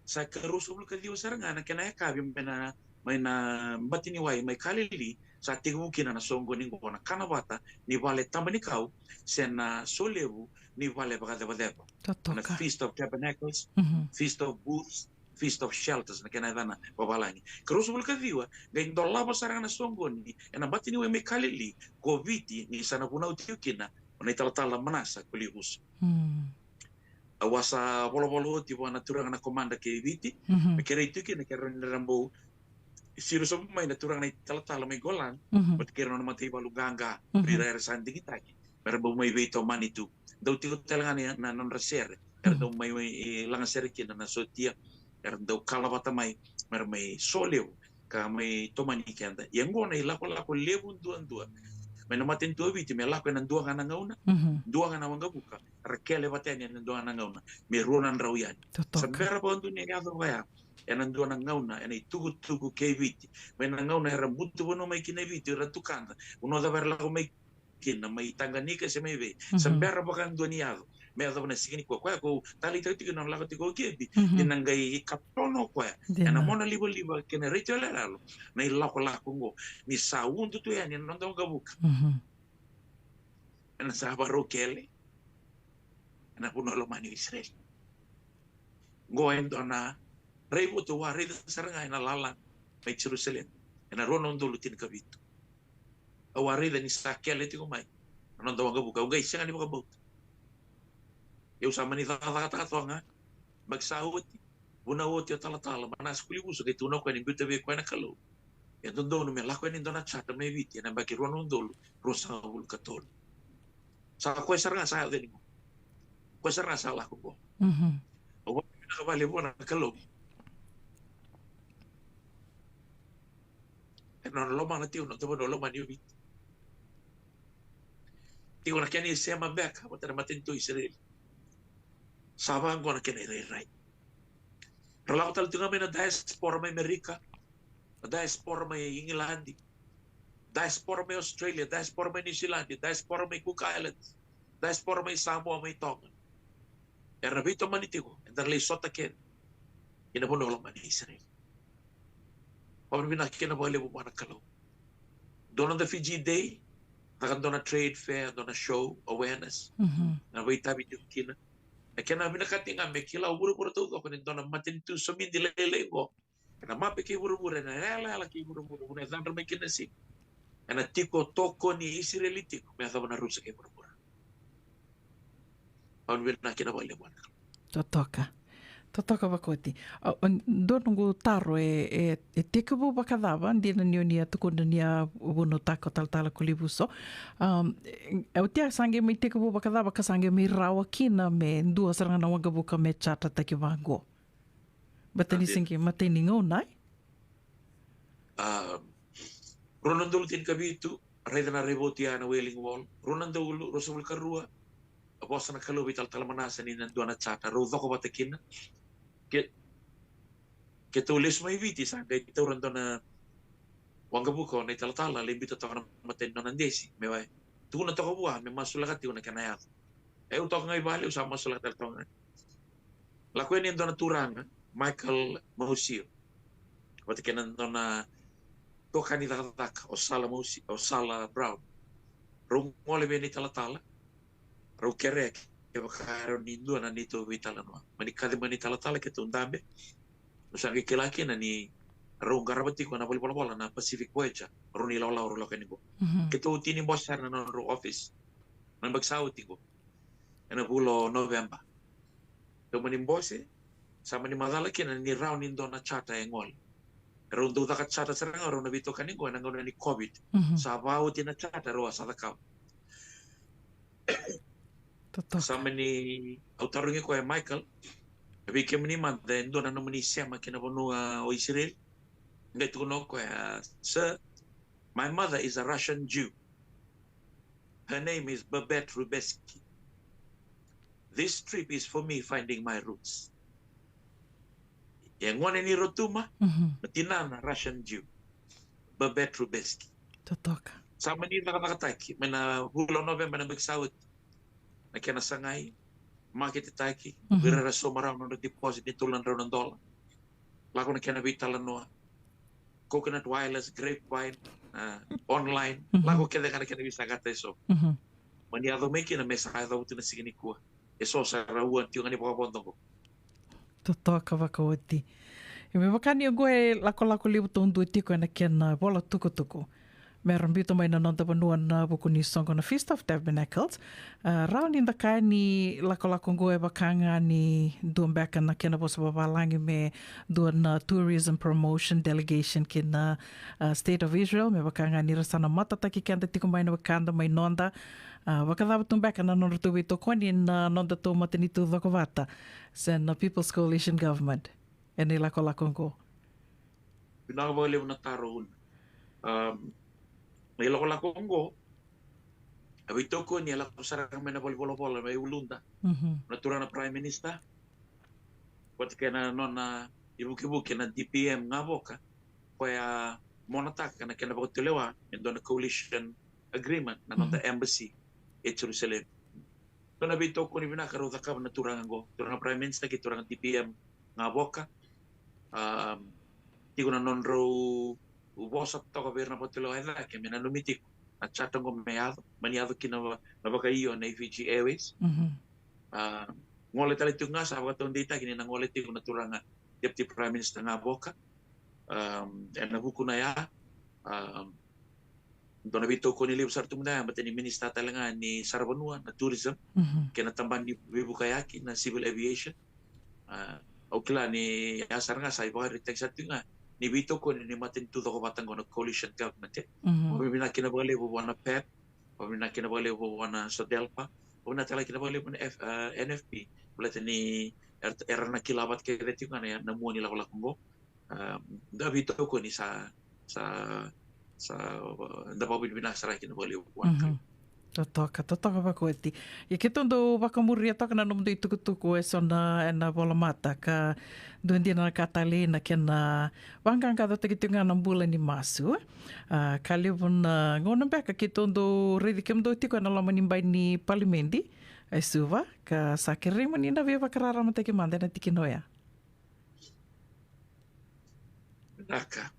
sa ikaruasagavulu ka ciwa sara ga na kena yakavi mai na, mai na bati ni wai mai Kalili, sa tekivu kina na soqoni qo, na kanavata ni vale taba ni kau se na solevu ni vale vakacevaceva. Totoka. Na Feast of Tabernacles, mhm, Feast of Booths, Feast of Shelters, na kena yacana vavalagi. Ka ruasagavulu ka ciwa, qai dolava sara ga na soqoni ena mataniwai mai Kalili ko Viti, ni sa na vunau tiko kina o na italatala Manasa ko Livuso. Au a sa volavola oti vua na turaga na komada kei Viti, me kerei tu kina ke rawa ni ra bau siro sobu mai na turaga na italatala mai Golan, vata kei ira na nona mataivalu qaqa, vei ira era sa digitaki me ra bau mai veitomani tu. Dau tiko tale ga na, na nodra sere era dau mai, mai, e, lagasere kina na sotia, era dau kala vata mai me ra mai solevu ka mai tomani keda. Ia oqo na ilakolako levu duadua mai na matanitu o Viti, me lako ena dua ga na gauna, dua ga na waqavuka, ra kele vata yani ena dua ga na gauna, me rua na drau yani. Sa bera vakadua ni yaco vaya ena dua na gauna ena itukutuku kei Viti, mai na gauna era butu vanua mai kina e Viti ira tukada, vanua cava era lako mai kina, mai Taqanika se mai vei. Sa bera vakadua ni yaco, me yacova na siga nikua. Koya ko taleitaka tiko na lako tiko o Kepi, ni na qai katono koya ena mona livaliva kei na retio yaloyalo na ilakolako oqo, ni sa udu tu yani ena noda waqavuka. Ena sa varau kele ena vanua lomani o Isireli. Oqo e dua na raivotu au a raica sara ga ena lala mai Jerusalemi ena rua na udolu tinikavitu. Au a raica ni sa kele tiko mai na noda waqavuka. Au qai sega ni vakabauta. Au sa mani cakacakataka toka ga, baki sa oti, vunau oti o talatala Manasa ko Livuso, qai tukuna o koya ni biuta vei koya na Kalou e dodonu me lako yani e dua na charter mai Viti ena baki rua na udolu ruasagavulu ka tolu. Sa koya sara ga sa yaco yani qo. Koya sara ga sa lako qo. Au vakavinavinaka vakalevu vua na Kalou ena nona lomana tiko na noda vanua lomani o Viti. Tiko na kena isema beka vata na matanitu o Isireli. Sa vaqo na kena irairai. Ra lako tale tiko ga mai na diaspora mai Amerika, na diaspora mai Igiladi, diaspora mai Australia, diaspora mai New Zealand, diaspora mai Cook Islands, diaspora mai Samoa, mai Tonga. Era veitomani tiko, eda na lai sota kece ena vanua lomani Isireli. Vakavinavinaka kina vakalevu vua na Kalou. Dua na noda Fiji Day, caka dua na trade fair, dua na show, awareness. Na veitavi tiko kina. Na kena vinakati ga me kila o vuravura taucoko ni dua na matanitu somidi lailai qo ena mape kei vuravura, ena yalayala kei vuravura, vuna e cadra mai kina na siga. Ena tiko tokoni Isireli tiko me yacova na rusa kei vuravura. Au ni vinaka kina vakalevu vua na Kalou. Totoka. Totoka vakoti. A, a, dua noqu taro e, e, e tekivu vakacava, dina ni o ni a tukuna ni a vunautaka o talatala ko Livuso. Um, e, e, oti a sa qai mai tekivu vakacava ka sa qai mai rawa kina me dua sara ga na waqavuka me charter-taki vaqo? Baleta ni se qai matai ni gauna, e? A, rua na udolu tinikavitu, raica na raivotu ya na Wailing Wall. Rua na udolu ruasagavulu ka rua, a vosa na Kalou vei talatala Manasa ni na dua na charter rau coko vata kina. Ke, keitou lesu mai Viti, sa qai taura dua na waqavuka o na italatala, lai biuta toka na matai ni nona desi me wai, tukuna toka vua me masulaka tiko na kena yaco. E, au toka ga i vale, au sa masulaka tale toka ga. Lako yani e dua na turaga, Michael Mausio, vata kei na dua na itokani cakacaka, o Sala Mausi-, o Sala Brown. Rau gole vei na italatala, rau kerea kevaka e rawa ni dua na neitou veitalanoa. Mani kaci mai na italatala, keitou dabe. Au sa qai kila kina ni rau qarava tiko na valenivolavola na Pacific Voyager, rau na ilawalawa rau lako yani qo. Keitou tini bose sara na nodrau office na yabaki sa oti qo, ena vula o November. Tou mani bose, sa mani macala kina ni rawa ni dua na charter e gole. Rau dau caka charter sara ga rau na veitokani qo ena gauna ni COVID. Sa vaoti na charter rau a sa cakava. Sa mani, au tarogi koya, Michael, vei kemuni mada, e dua na nomuni sema ki na vanua o Isireli? Qai tukuna o koya, "Sir, my mother is a Russian Jew. Her name is Babette Rubeski. This trip is for me finding my roots." E gone ni Rotuma, na tinana Russian Jew, Babette Rubeski. Totoka. Sa mani cakacakataki mai na vula o November na yabaki sa oti na kena sagai, maketetaki, vei ira era sauma rawa na nodra deposit ni tolu na drau na dola. Lako na kena veitalanoa. Coconut Wireless, Grapevine, a, online. Lako kece ga na kena veisaqata eso. Mani yaco mai kina me sa yaco tu na siga nikua. Eso sa ra ua tiko ga ni vakavodo qo. Totoka vakaoti. E me vaka ni oqo e lakolako levu taudua tiko ena kena vola tukutuku. Me ra biuta mai na noda vanua na vuku ni soqo na Feast of Tabernacles. A, rawa ni da kaya ni lakolako oqo e vaka ga ni dua beka na kena vosa vavalagi me dua na tourism promotion delegation ki na, a, State of Israel, me vaka ga ni ra sa na matataki keda tiko mai na wekada mai noda. A, vakacava tu beka na nodratou veitokoni na nodatou matanitu cokovata se na People's Coalition Government ena ilakolako oqo? Vinaka vakalevu na taro, Una. Um, na ilakolako oqo, a veitokoni e lako sara ga mai na valenivolavola mai Uluda, Mhm. na turaga na Prime Minister, vata kei na nona ivukivuki na D P M Gavoka, koya monataka na kena vakatulewa e dua na coalition agreement na noda Mhm. embassy e Jerusalem. Dua na veitokoni vinaka rau cakava na turaga oqo, turaga Prime Minister kei turaga D P M Gavoka. Um, tiko na nodrau vosa toka vei ira na vakatulewa e cake me nanumi tiko na charter oqo me yaco, mani yaco kina va-, na vakaio na Fiji Airways. Mhm. A, gole tale tiko ga, sa vakataudeitaki ni na gole tiko na turaga Deputy Prime Minister Gavoka. Um, ena vuku na ya, um, dua na veitokoni levu sara tu mada ya, baleta ni minister tale ga ni saravanua, na tourism, Mhm. kei na tabana ni veivukayaki, na civil aviation. A, au kila ni ya sara ga sa ivakaraitaki sara tiko ga ni veitokoni ni matanitu cokovata oqo na coalition government, e. Mhm. Vakavinavinaka kina vakalevu vua na PEP, vakavinavinaka kina vakalevu vua na SODELPA, vakavinavinaka tale kina vakalevu na F-, a, N F P, baleta ni era, era na kila vata kece tiko ga na, na mua ni lakolako oqo. A, da veitokoni sa, sa, sa, da vakavinavinaka sara kina vakalevu vua na Mhm. Kalou. Totoka, totoka vakaoti. Ia keitou dau vakamuria toka na nomudou itukutuku eso na, ena volamata ka dua dina na ka talei na kena vaqaqacotaki tiko ga na bula ni masu. A, ka levu na gauna beka keitou dau raici kemudou tiko ena loma ni bai ni palimedi e Suva, ka sa kerei mo ni na veivakararamataki mada ena tikina oya. Vinaka.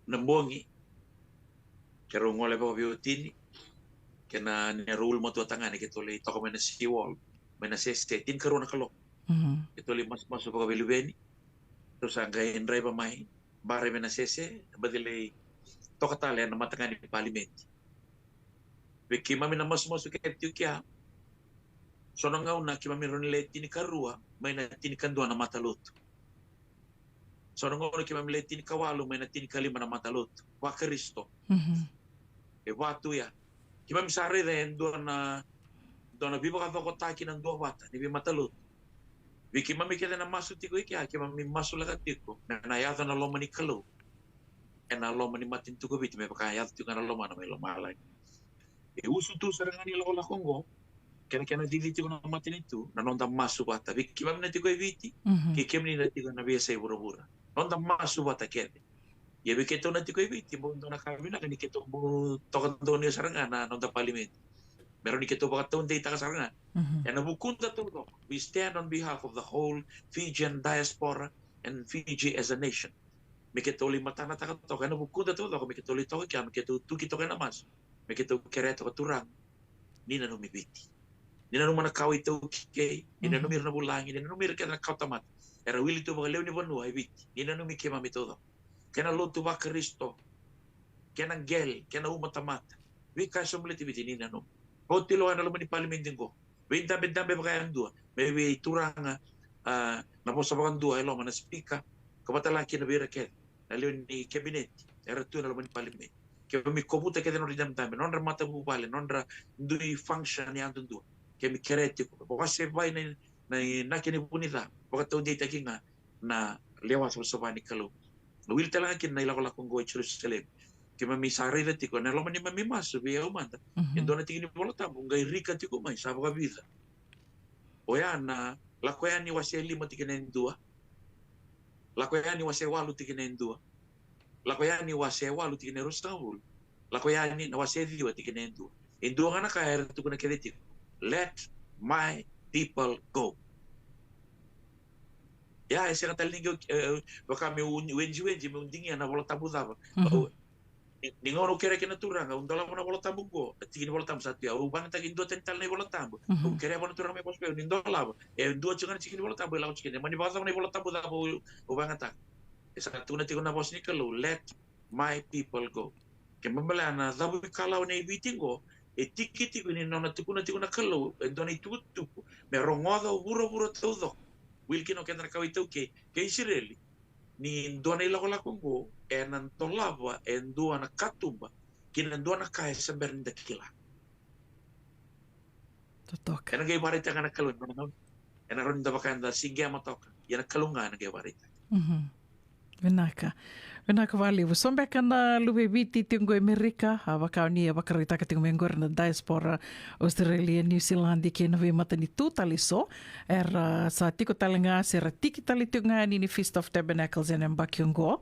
Na bogi, keirau gole vakaveiwatini, kei na neirau ulumatua tagane, keitou lai toka mai na seawall, mai na sese, tinikarua na kaloko. Mhm. Keitou lai masumasu vakaveluveni, keitou sa qai draiva mai, bare mai na sese, baci lai toka tale ena mataqali ni palimedi. Vei keimami na masumasu kece tiko kea, so na gauna keimami rawa ni lai tinikarua mai na tinikadua na matalotu. So na gauna keimami lai tinikawalu mai na tinikalima na matalotu vaKarisito. Mhm. E va tu ya. Keimami sa raica e dua na, dua na veivakacokotaki na duavata ni veimatalotu. Vei keimami kece na masu tiko i kea, keimami masulaka tiko me na yaco na loma ni Kalou ena loma ni matanitu ko Viti, me vaka e yaco tiko ga na lomana mai lomalagi. E usutu sara ga ni lakolako oqo, kei na kena cici tiko na matanitu, na noda masu vata. Vei keimami na tiko e Viti, Mhm. kei kemuni na tiko ena veiyasai vuravura. Noda masu vata kece. Ia vei keitou na tiko e Viti, bau dua na ka vinaka ni keitou bau toka donuya sara ga na noda palimedi. Me rawa ni keitou vakataudeitaka sara ga. Mhm. Ena vukuda taucoko, we stand on behalf of the whole Fijian diaspora and Fiji as a nation. Me keitou lai matanataka toka ena vukuda taucoko, me keitou lai toka kea, me keitou tuki toka ena masu, me keitou kerea toka, Turaga, ni nanumi Viti. Ni nanuma na kawa iTaukei, ni Mhm. nanumi ira na vulagi, ni nanumi ira kece na kawa tamata era wili tu vakalewe ni vanua e Viti. Ni nanumi keimami taucoko. Kei na lotu vaKarisito, kei na qele, kei na uma tamata. Veika e sobu baleti Viti, ni nanumi. Vakatulewa ena loma ni palimedi qo. Veidabedabe vakayadua mai vei turaga, a, na vosa vakadua e loma, na speaker, ka vata la kina vei ira kece na lewe ni kabineti era tu ena loma ni palimedi. Keimami kovuta kece na nodra idabedabe, nodra matavuvale, nodra dui function yadudua. Keimami kerea tiko, vakasevai na, na inaki ni vunica, vakataudeitaki ga na lewa savasava ni Kalou. Na wili tale ga kina na ilakolako oqo i Jerusalemi. Keimami sa raica tiko ena loma ni neimami masu vei au mada, Mhm. e dua na tiki ni Vola Tabu qai rika tiko mai, sa vakavica. Oya na Lako Yani wase lima tikina e dua. Lako Yani wase walu tikina e dua. Lako Yani wase walu tikina e ruasagavulu. Lako Yani na wase ciwa tikina e dua. E dua ga na ka era tukuna kece tiko: "Let my people go." Ia, e sega tale ni qai, e, vaka meu, wejiweji meu digia na Vola Tabu cava. Mhm. Au, Ni, ni gauna au kerea kina na Turaga, au dolava na iVola Tabu qo, na tiki ni iVola Tabu sa tu ya, au vakayagataka e dua tani tale na iVola Tabu. Mhm. Au kerea vua na Turaga me vosa vei au, ni dolava, e dua tiko ga na tiki ni iVola Tabu e lako tiko kina, mani vakacava na iVola Tabu cava au, au vakayagataka. E sa tukuna tiko na vosa ni Kalou, let my people go. Ke baleta na cavuikalawa nei Viti qo, e tiki tiko ni nona tukuna tiko na Kalou e dua na itukutuku me rogoca o vuravura taucoko, wili kina o keda na kawa iTaukei kei Isireli, ni dua na ilakolako qo ena dolava e dua na katuba ki na dua na ka e se bera ni da kila. Totoka. Ena qai vakaraitaka na Kalou, ena rawa ni da vaka eda siqema toka, ia na Kalou ga ena qai vakaraitaka. Mhm. Vinaka. Vinaka vakalevu. So beka na luve i Viti tiko qo i Amerika, a vaka o ni a vakaraitaka tiko mai qori na diaspora Australia, New Zealand kei na veimatanitu tale so era sa tiko tale ga se ra tiki tale tiko ga yani ni Feast of Tabernacles ena yabaki oqo.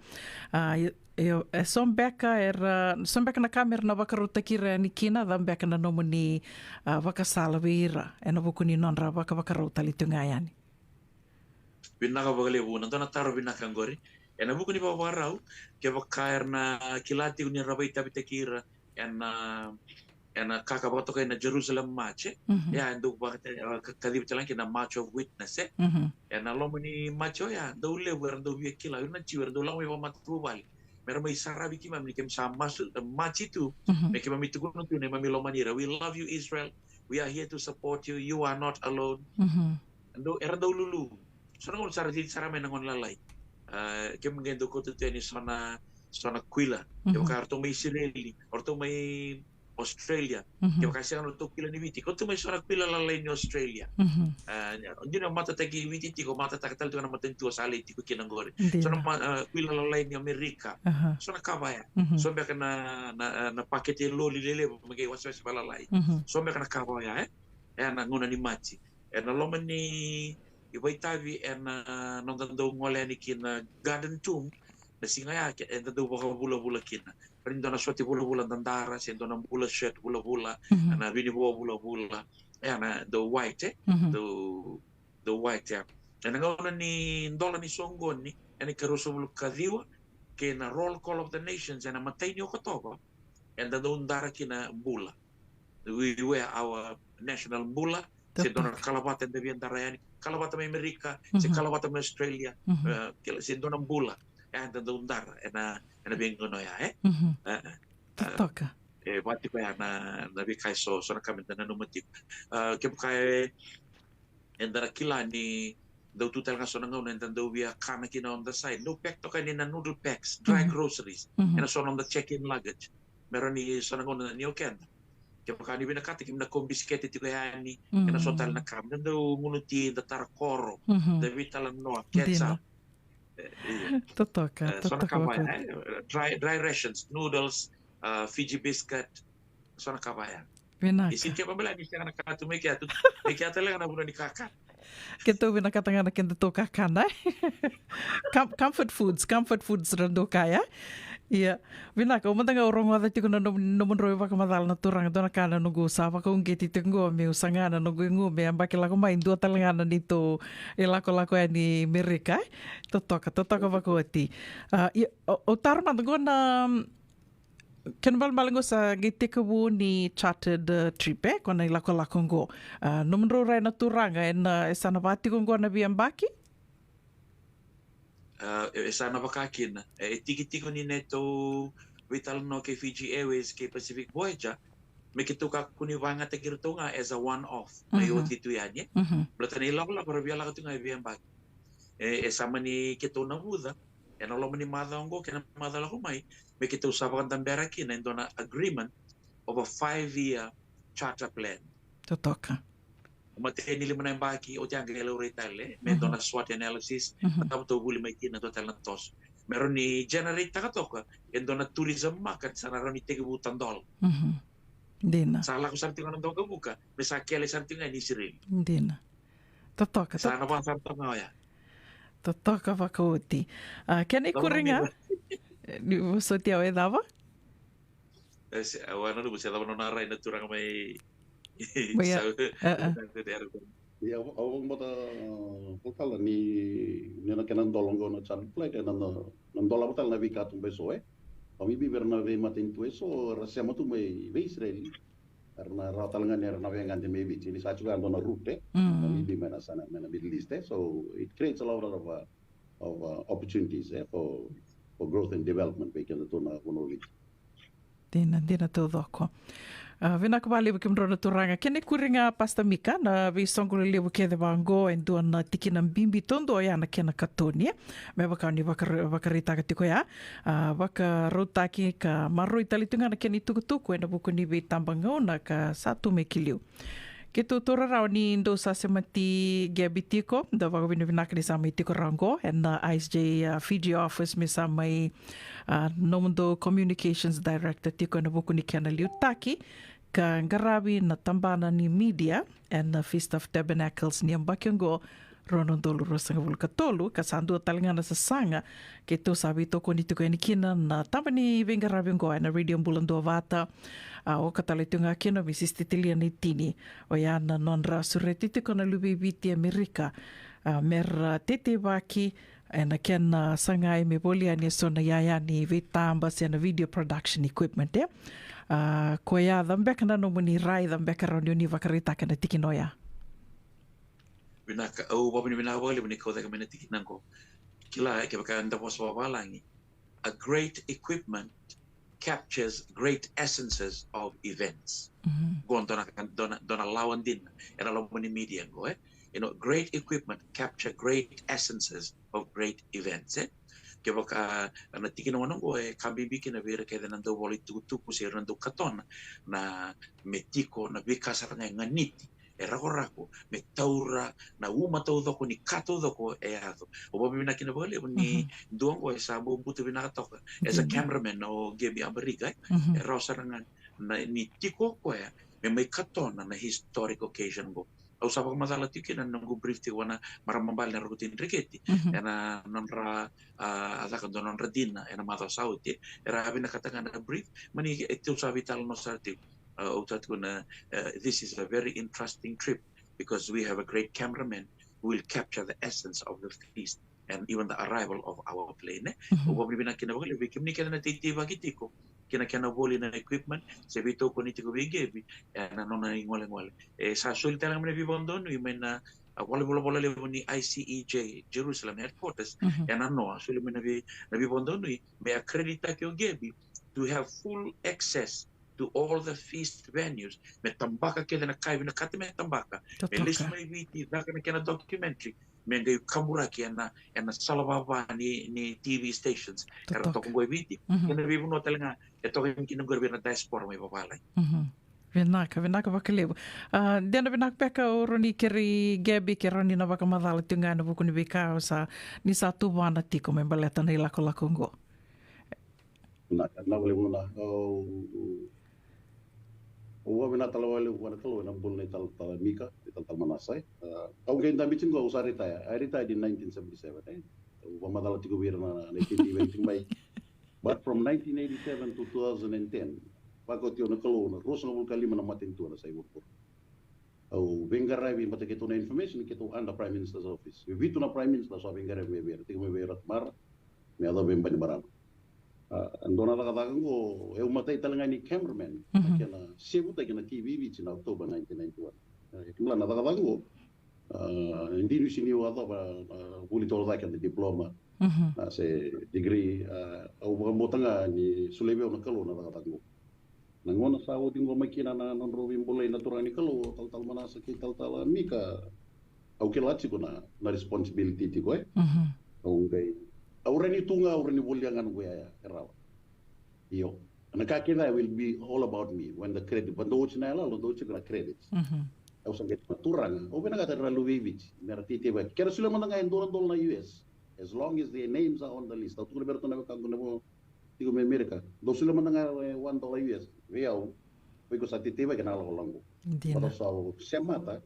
A, e, e, e so beka era, so beka na ka mera na vakarautaki ira yani kina, cava beka na nomuni, a, vakasala vei ira ena vuku ni nodra vakavakarau tale tiko ga yani? Vinaka vakalevu, na dua na taro vinaka qori. Ena vuku ni vakavakarau, kevaka era na kila tiko ni ra vakaitavitaki ira ena, ena ka ka vakatokai na Jerusalem March, e? Mhm. Ia, e dau vaka-, e, ka-, kacivi tale ga kina na March of Witness, e? Mhm. Ena loma ni March oya, dau levu era dau via kila, ira na Jiu era dau lako mai vakamatavuvale mera mai saravi keimami ni keimami sa masu, e, March tu, mhm, me keimami tukuna tu ni keimami lomani ira. We love you, Israel. We are here to support you. You are not alone. Mhm. Dau, era dau lulu. So na gauna sa ra cici sara mai na gone lalai. A, keimami qai dau kauta tu yani so na, so na kuila. Mhm. Kevaka o ratou mai Isireli, o ratou mai Australia. Mhm. Kevaka e sega na nodratou kuila ni Viti, kauta mai so na kuila lalai ni Australia. Mhm. A, dina matataki Viti tiko, matataka tale tiko na matanitu o sa lai tiko kina qori. Dina. So na ma-, a, kuila lalai ni Amerika. Aha. So na ka vaya. Mhm. So beka na, na, na pakete loli lelevu me qai wasewase valalai. Mhm. So beka na ka vaya, e? Ena gauna ni Maji. Ena loma ni vakaitavi ena noda dau gole yani ki na Garden Tomb, na siga ya ke, eda dau vakavulavula kina. Rawa ni dua na sote vulavula dadara, se dua na bula shirt vulavula, mhm, na vinivo vulavula, e, na dau white, e? Mhm. Dau, dau white, e. Ena gauna ni dola ni soqoni, ena ikaruasagavulu ka ciwa, kei na Roll Call of the Nations, ena imatai ni Okotova, eda dau dara kina bula. We wear our national bula, se dua na kalavata eda via dara yani, kalavata mai Amerika, se, mhm, kalavata mai Australia, mhm, e, kila, se dua na bula, e, eda dau dara ena, ena veigauna oya, e? Mhm. E, e. Totoka. E, vaka tiko ya na, na veika eso, so na ka meda nanuma tiko. E, kevaka e, eda na kila ni dau tu tale ga so na gauna eda dau via kana kina on the side. Dau pack toka yani na noodle packs, dry, mhm, groceries. Mhm. Ena so na noda check-in luggage. Me rawa ni so na gauna ni o keda, kevaka ni vinakata, keimami na kau bisikete tiko yani, mhm, ena so tale na ka. Da dau gunu ti, da tara koro, mhm, da veitalanoa, catch up. Dina. E, io. Totoka, e, so na ka, totoka vaya, e, dry, dry rations, noodles, a, Fiji biscuit, so na ka vaya. Vinaka. E sega ni kevaka beka ni sega na ka tu mai kea, tu mai kea tale ga na vanua ni kakana. Keitou vinakata ga na kedatou kakana, e? Com-, comfort foods, comfort foods ra dau kaya. Ia, vinaka, au mada ga au rogoca tiko na nom-, nomudrau ivakamacala na turaga, dua na ka na noqu sa vakauqeti tiko qo meu saga na noqu igu me yabaki lako mai, dua tale ga na neitou ilakolako yani Amerika, e? Totoka, totoka vakaoti. A, ia, au, au taro mada qo na, kena ibalebale qo sa qai tekivu ni chartered, e, trip, e, ko na ilakolako qo. A, nomudrau rai na turaga, ena, e sa na vaka tiko qo na veiyabaki? A, e, e sa na vaka kina. E, e tiki tiko ni neitou veitalanoa kei Fiji Airways kei Pacific Voyager, me keitou kakua ni vakayagataki iratou ga as a one off, mai, mhm, oti tu yani, e? Mhm. Baleta na ilakolako ra via lako tu ga e veiyabaki. E, e sa mani keitou navuca ena loma ni macawa oqo kei na macawa lako mai, me keitou sa vakadabera kina e dua na agreement of a five year charter plan. Totoka. Matai ni lima na yabaki, oti ya qai laurai tale me, mhm, dua na SWOT analysis, mhm, na cava tou vuli mai kina, dua tale na toso. Me rawa ni generate-taka toka e dua na tourism market sa na rawa ni tekivu tadola. Mhm. Dina. Sa lako sara tiko na dokavuka, me sa kele sara tiko ga ni Isireli. Dina. Totoka, sa na, totoka, vaka sara toka ga oya. Totoka vakaoti. A, kena ikuri ga. Ni vosoti au e cava? E, se, au a nanuma se cava nona rai na turaga mai. Mai, sa, e, e. Ia, au, au vakabauta, a, vakatala ni, ni na kena dola qo na chartered flight, e, na, na, na dola vakatala na veika tu bai so, e? Vakabibi vei ira na veimatanitu eso era sema tu mai vei Isireli. Era na rawa tale ga ni ra na veiqaravi mai Viti ni sa tiko ya dua na route, e? Vakabibi mai na sa na, mai na Middle East, e? So it creates a lot of, uh, of, uh, opportunities, e? For, for growth and development vei keda tu na vanua o Viti. Dina, dina taucoko. A, vinaka vakalevu kemudrau na turaga. Kena ikuri ga, Pastor Mika, na veisoqo lelevu kece vaqo, e dua na tikina bibi taudua oya na kena katoni, e? Me vaka ni vakara-, vakaraitaka tiko ya. A, vakarautaki ka maroroi tale tu ga na kena itukutuku ena vuku ni veitabagauna ka sa tu mai ki liu. Keitou taura rawa ni dou sa semati Gabi tiko, dau vakavinavinaka ni sa mai tiko rawa qo ena I S J, a, Fiji office, me sa mai, a, nomudou communications director tiko ena vuku ni kena liutaki ka qaravi na tabana ni media ena Feast of Tabernacles ni yabaki oqo, rua na udolu ruasagavulu ka tolu, ka sa dua tale ga na sasaga keitou sa veitokoni tiko yani kina na taba ni veiqaravi oqo ena Radio Bula Duavata. A, oka tale tiko ga kina o Misisi Titilia Naitini, oya na nodra sureti tiko na luve i Viti e Amerika, a, mera teteivaki ena kena sagai me voli yani eso na iyaya ni veitaba se na video production equipment, e? A, koya, cava beka na nomuni rai, cava beka rawa ni o ni vakaraitaka ena tikina oya? Vinaka, au vakavinavinaka vakalevu ni kau cake mai na tikina qo. Kila, e, kevaka eda vosa vavalagi, a great equipment captures great essences of events. Qo dua na, dua na, dua na lawa dina ena loma ni media qo, e? You know, great equipment capture great essences of great events, e? Kevaka na tikina oya qo e ka bibi kina vei ira kece na dau vola itukutuku se ira na dau katona, na me tiko na veika sara ga e ganiti, e rakorako, me taura na uma taucoko ni ka taucoko e yaco. Au vakavinavinaka kina vakalevu ni dua qo e sa bau butu vinaka toka as a cameraman, o Gabi Abariga, e? E rawa sara ga na, ni tiko o koya me mai katona na historic occasion qo. Au sa vakamacala tiko kina na noqu brief tiko vua na marama bale na Roko Tui Dreketi ena nodra, a, a caka dua na nodra dina ena macawa sa oti, era vinakata ga na brief, mani e tou sa veitalanoa sara tiko. A, au sa tukuna, uh, this is a very interesting trip because we have a great cameraman who will capture the essence of the feast and even the arrival of our plane, e? Au vakavinavinaka kina vakalevu vei kemuni kece na teiteivaki tiko kina kena voli na equipment se veitokoni tiko vei Gabi ena nona igolegole. E sa soli tale ga mai na veivakadonui mai na, a, valenivolavola levu ni I C E J Jerusalem headquarters, ena noa soli mai na vei, na veivakadonui me accreditaki o Gabi to have full access to all the feast venues, me tabaka kece na ka e vinakata me tabaka, me lesu mai Viti, caka na kena documentary, me qai kaburaki ena, ena sala vava ni, ni T V stations era toka qo e Viti. Kei na veivanua tale ga e toka yani kina qori vei ira na diaspora mai vavalagi. Vinaka, vinaka vakalevu. A, dina vinaka beka o rawa ni kerei Gabi ke rawa ni na vakamacala tiko ga ena vuku ni veika o sa, ni sa tuvana tiko me baleta na ilakolako qo. Na, na vale vuna, au, au vakavinavinaka tale vakalevu vua na Kalou ena bula nei talatala Mika, nei talatala Manasa, e. A, au qai dabe tiko qo, au sa retire. I retired in nineteen seventy-seven, e. Au vakamacala tiko vei ira na, na iteitei vei tiko mai. But from nineteen eighty-seven to two thousand and ten, vakoti au na Kalou na ruasagavulu ka lima na matanitu ena yasai vuravura. Au veiqaravi, baleta keitou na information, keitou under Prime Minister's office. E vitu na Prime Minister sa veiqaravi mai vei ira, tiko mai vei Ratu Mara, me yacova vei Bainimarama. A, dua na cakacaka qo, au matai tale ga ni cameraman, na kena sevutaki na T V Viti na October nineteen ninety-one. A, kemula na cakacaka qo, a, dinu sini au yacova, a, vuli toro cake na diploma, a, se degree, a, au vakabauta ga ni solia vei au na Kalou na cakacaka qo. Na gauna sa oti qo mai kina na nodrau veibulai na turaga ni Kalou, talatala Manasa kei talatala Mika, au kila tiko na, na responsibility tiko, e. Au qai, au rawa ni tu ga, au rawa ni volia ga noqu iyaya, e rawa. Io. Na ka kece will be all about me. When the credit, but dou oti na yaloyalo, dou oti na credits. Au sa qai na turaga, au vinakata era luve i Viti, mera teitei vaki. Kera solia mada ga e dua na dola na U S, as long as their names are on the list. Au tukuna vei iratou na wekaqu na vo, tiko mai Amerika. Dou solia mada ga e one dollar U S vei au, vei iko sa teitei vaki ena lakolako. Dina. Baleta sa semata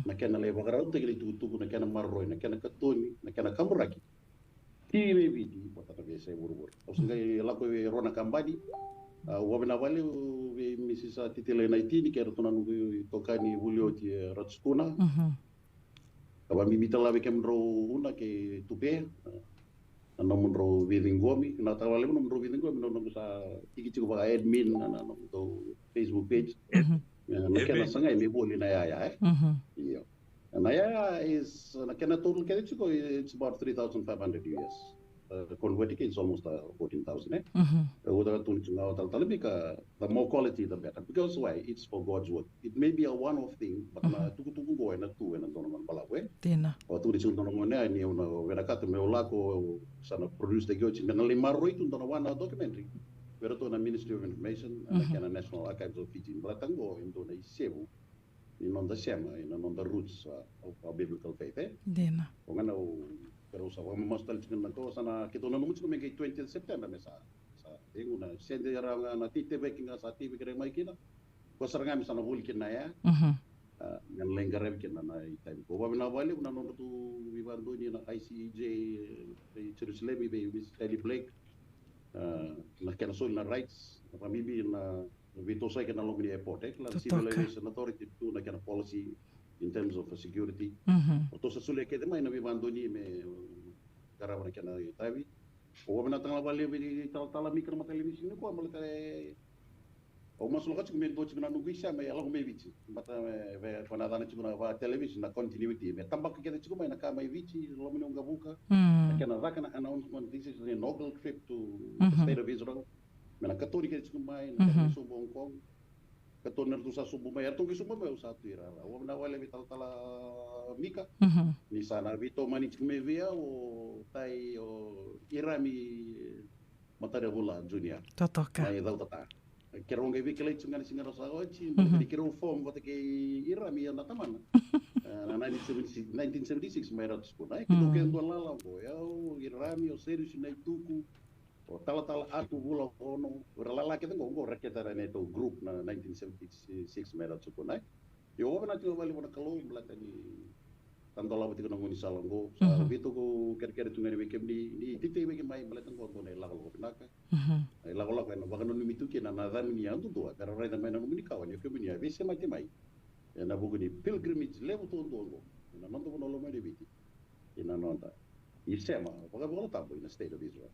na kena lai vakarautaki na itukutuku, na kena maroroi, na kena katoni, na kena kaburaki. Tiko mai Viti vata na veiyasai vuravura. Au sa qai lako vei rua na kabani. A, au vakavinavinaka vakalevu vei Misisi Titilia Naitini kei iratou na noqu itokani vuli oti, e, Ratu Sukuna. Ka vakabibi tale vei kemudrau Una kei Tupe. na nomudrau veiciqomi, na tavalevu nomudrau veiciqomi, na nomudrau sa tiki tiko vaka admin na, na nomudrau Facebook page. Na kena sagai me voli na yaya, e? Io. Na yaya is, na kena total kece tiko, it's about three thousand five hundred U S. Uh, converting, it's almost uh, fourteen thousand, e? Au vaka tukuni tiko ga o talatala Mika, the more quality, the better. Because why? It's for God's work. It may be a one-off thing, but na tukutuku qo ena tu ena dua na gauna balavu, e? Dina. O tukuni tiko dua na gauna ni au na vinakata meu lako sa na produce taki oti, me na lai maroroi tu dua na one-hour documentary vei ratou na Ministry of Information, na kena National Archives of Fiji. Baleta qo e dua na isevu ni noda sema, ena noda roots, uh, of our biblical faith, e? Dina. O ga na au, keirau sa vakamamasu tale tiko na ko, sa na keitou nanuma tiko me qai twentieth September me sa, sa, e guna, sede era ga na titeveki ga sa titeveki ira mai kina. Ko sara ga me sa na voli kina ya. Ah, me na lai qaravi kina na itavi. Ko vavinavinaka vakalevu na nodratou veivakadonui na I C E J, e Jerusalemi, vei Miss Ellie Blake. Ah, na kena soli na rights, na vakabibi na veitosoyaki ena loma ni airport, e? Kila na Civil Aviation Authority tu na kena policy in terms of security. Ratou sa solia kece mai na veivakadonui me qarava na kena itavi. Au vakavinavinaka vakalevu vei talatala Mika na mataka ni siga nikua, baleta e, au masulaka tiko me dua tiko na noqu isema e lako mai Viti. Baleta me, me, ko na yacana tiko na vakatelevision na continuity, me tabaka kece tiko mai na ka mai Viti, loma ni waqavuka. Na kena caka na announcement, this is the inaugural trip to the state of Israel. Me na katoni kece tiko mai na kena sobu Hong Kong. Katoni na ratou sa sobu mai, eratou qai sobu mai, au sa tu i rara. Au vakavinavinaka vakalevu vei talatala Mika. Ni sa na veitomani tiko mai vei au o tai o Irami Matareavula Junior. Totoka. Mai Cautata. Keirau qai veikilai tiko ga na siga ra sa oti, ni keirau form vata kei Irami, ia na tamana. Eh, na nineteen seventy-six, nineteen seventy-six mai Ratu Sukuna. E, keitou ke dua lala qo, o yau, Irami, o Serius Naituku, o talatala Atu Vulaono, o ira lala kece qo, qo ra kece na neitou group na nineteen seventy-six mai Ratu Sukuna. Io, au vakavinavinaka tiko vakalevu vua na Kalou, baleta ni sa dolava tiko na gaunisala qo. Sa vei toka au kerekere tu ga yani vei kemuni, ni teitei vei kemuni, baleta qo dua na ilakolako vinaka. Na ilakolako ena vakananumi tu kina na yacamuni yadudua, me ra raica mai na nomuni kawa ni o kemuni a veisemati mai ena vuku ni pilgrimage levu duadua qo ena noda vanua lomani Viti, ena noda isema vakaivolatabu ena State of Israel.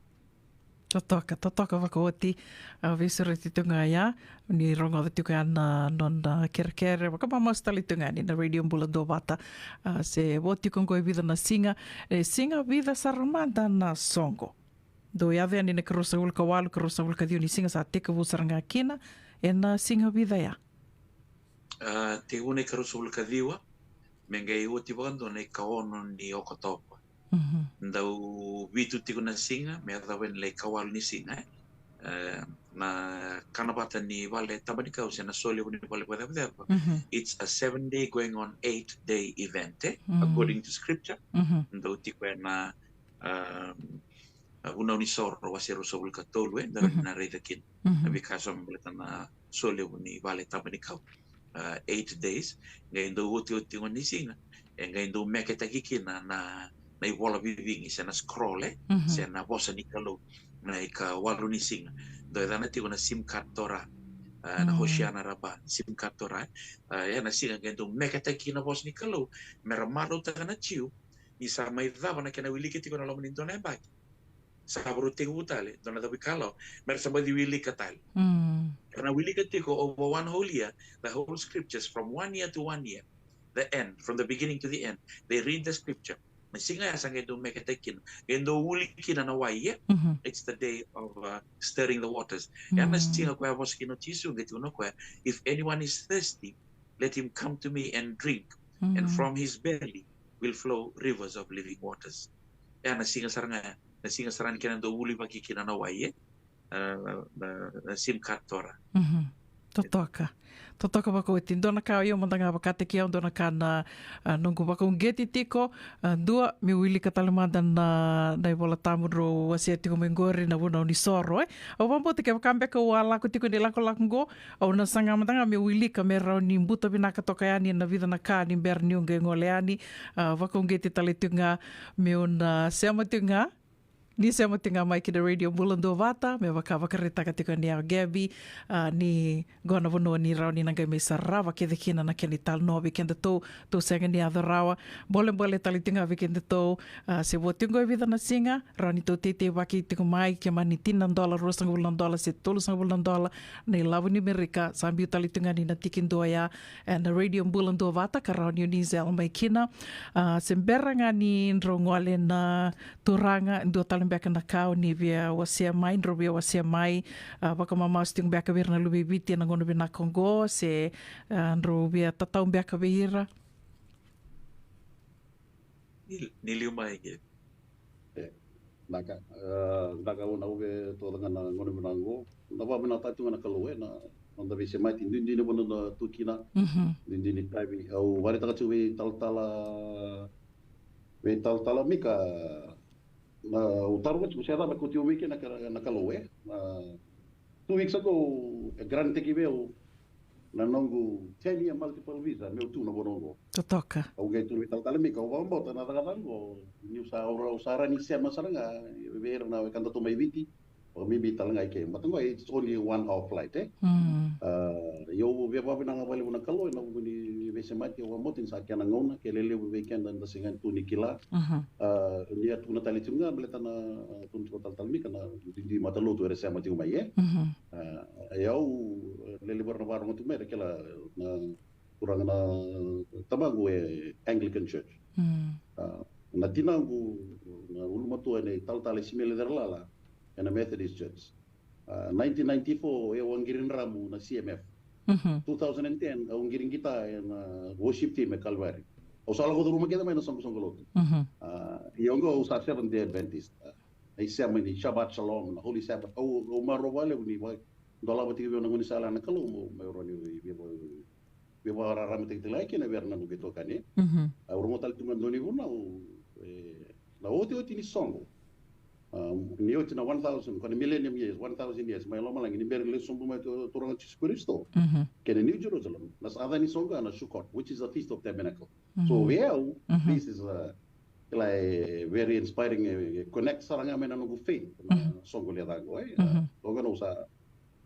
Totoka, totoka vakaoti. Au veisureti tu ga ya, ni rogoca tiko ya na nona kerekere, vakamamasu tale tu ga yani na Radio Bula Duavata. Ah, se vo tiko qo e vica na siga, e siga vica sara mada na soqo. Dou yaco yani na ikaruasagavulu ka walu, ikaruasagavulu ka ciwa ni siga sa tekivu sara ga kina, ena siga vica ya? Ah, tekivu na ikaruasagavulu ka ciwa, me qai oti vakadua na ikaono ni Okotova. Dau vitu tiko na siga me yacova na ikawalu ni siga, e? Eh, na kana vata ni vale tabanikau se na solevu ni vale vakacevaceva. It's a seven day going on eight day event, e? According to scripture. Dau tiko ena, um, a, Vunau ni Soro, wase ruasagavulu ka tolu, e, da na raica kina na veika sa baleta na solevu ni vale tabanikau. A, eight days, qai dau otioti gona ni siga, e qai dau meketaki kina na, na ivola vivigi, se na scroll, e, se na vosa ni Kalou, na ikawalu ni siga. Dau yacana tiko na Simchat Torah, a, na Hoshana Rabbah, Simchat Torah, e. A, ena siga qai dau meketaki kina na vosa ni Kalou, me ra marautaka na Jiu, ni sa mai cava na kena wiliki tiko ena loma ni dua na yabaki. Sa vakarau tekivu tale dua na cavuikalawa, me ra sa baci wilika tale. Era na wilika tiko over one whole year, the whole scriptures from one year to one year, the end, from the beginning to the end. They read the scripture. Na siga ya sa qai dau meketaki kina, qai dau uli kina na wai, e? It's the day of, uh, stirring the waters. Ena siga koya vosa kina o Jisu, qai tukuna o koya, "If anyone is thirsty, let him come to me and drink, and from his belly will flow rivers of living waters." Ena siga sara ga, na siga sara ni kena dau ulivaki kina na wai, e? A, na, na, na Simchat Torah. Totoka. Totoka vakaoti. Dua na ka o yau mada ga vakataki au, dua na ka na, a, noqu vakauqeti tiko, a, dua, meu wilika tale mada na, na iVola Tabu drau wasea tiko mai qori, na Vunau ni Soro, e. Au vakabauta kevaka beka au a lako tiko ni lakolako qo, au na saga mada ga meu wilika me rawa ni buta vinaka toka yani na vica na ka ni bera niu qai gole yani, a, vakauqeti tale tiko ga meu na sema tiko ga Ni sema tiko ga mai ki na Radio Bula Duavata, me vaka vakaraitaka tiko ni o Gabi, a, ni qo na vanua ni rawa ni na qai mai sarava kece kina na kena italanoa vei kedatou. Tou sega ni yaco rawa. Bolebole tale tiko ga vei kedatou, a, se vo tiko qo e vica na siga, rawa ni tou teitei vaki tiko mai, ke mani tini na dola, ruasagavulu na dola, se tolusagavulu na dola na ilavo ni Merika. Sa biu tale tiko ga ni na tiki dua ya, e, na Radio Bula Duavata, ka rawa ni o ni zela mai kina. A, se bera ga ni drau gole na turaga, dua tale beka na ka o ni via wasea mai, drau via wasea mai, a, vakamamasu tiko beka vei ira na luve i Viti ena gauna vinaka oqo, se, a, drau via tatau beka vei ira. Ni, ni liu mai ke. E, naka, e, naka au na uve toka ga na gauna vinaka oqo. Na vakavinakataka tu ga na Kalou, e, na noda veisemati, duidui na vanua da tu kina, Mhm. duidui ni tavi. Au vakaraitaka tiko vei talatala, vei talatala Mika, na, au taroga tiko se cava e kauti au mai kina na Ka-, na Kalou, e. Na, two weeks ago, e grant-taki vei au na noqu ten year multiple visa, meu tu na vanua oqo. Totoka. Au qai tukuna vei talatala Mika, au vakabauta na cakacaka oqo, niu sa, au, au sa rawa ni sema sara ga vei ira na wekadatou mai Viti. Vakabibi tale ga i ke, but oqo it's only one hour flight, e? Mm. A, ia au via vakavinavinaka vakalevu na Kalou ena vuku ni veisemati, au vakabauta ni sa kena gauna, ke lelevu vei keda eda sega ni tu ni kila. Mhm. A, ni a tukuna tale tiko ga, baleta na, a, tukuna tiko talatala Mika na duidui matalotu era sema tiko mai, e? Mhm. A, ia au, e, lelevu era na vakarogo tiko mai, era kila na turaga na tamaqu e Anglican Church. Mm. A, na tinaqu, na ulumatua nei talatala Isimeli Cerelala, ena Methodist Church. A, nineteen ninety-four, e au a qiri dramu na C M F. Mhm. Two thousand and ten, au qiri qita ena worship team e Calvary. Au sa lako curuma kece mai na soqosoqo lotu. Mhm. A, ia oqo au sa Seventh Day Adventist. A, na isema ni Shabbat Shalom, na Holy Sabbath. Au, au marau vakalevu ni vakadolava tiko vei au na gaunisala na Kalou, meu, meu rawa ni via, via, via vakararamataki tale ga kina vei ira na noqu itokani. Mhm. Au rogoca tale tu ga dua na ivunau, e, na otioti ni soqo. A, ni oti na one thousand, ko na millennium years, one thousand years, mai lomalagi, ni bera ni lesu sobu mai tu, Turaga Jisu Karisito. Mhm. Kei na New Jerusalem, na yaca ni soqo na Sukkot, which is the Feast of Tabernacle. So, Mhm. vei au, Mhm. this is a, like, very inspiring, e, e connect sara ga mai na noqu faith, na Mhm. soqo lecaqa, e? Mhm. A, oqo na au sa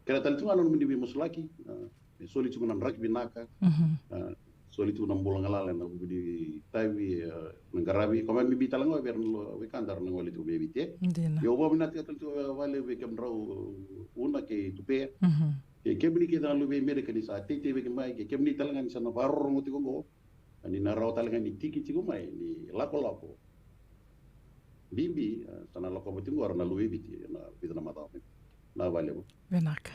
kere tale tu ga na nomuni veimasulaki, a, e soli tiko na draki vinaka, Mhm. a, soli tiko na bula galala ena vuku ni tavi, a, na qaravi, ko mai bibi tale ga vei ira na wekada era na gole tiko mai Viti, e? Dina. Ia au vakavinavinaka tale tiko vakalevu vei kemudrau Una kei Tupea. Mhm. Kei kemuni kece na luve i Merika ni sa teitei vaki mai, kei kemuni tale ga ni sa na vakarorogo tiko oqo. Ni na rawa tale ga ni tiki tiko mai, ni lakolako bibi, e, sa na lakova tiko qo na luve i Viti ena vica na macawa mai. Na vakalevu. Vinaka.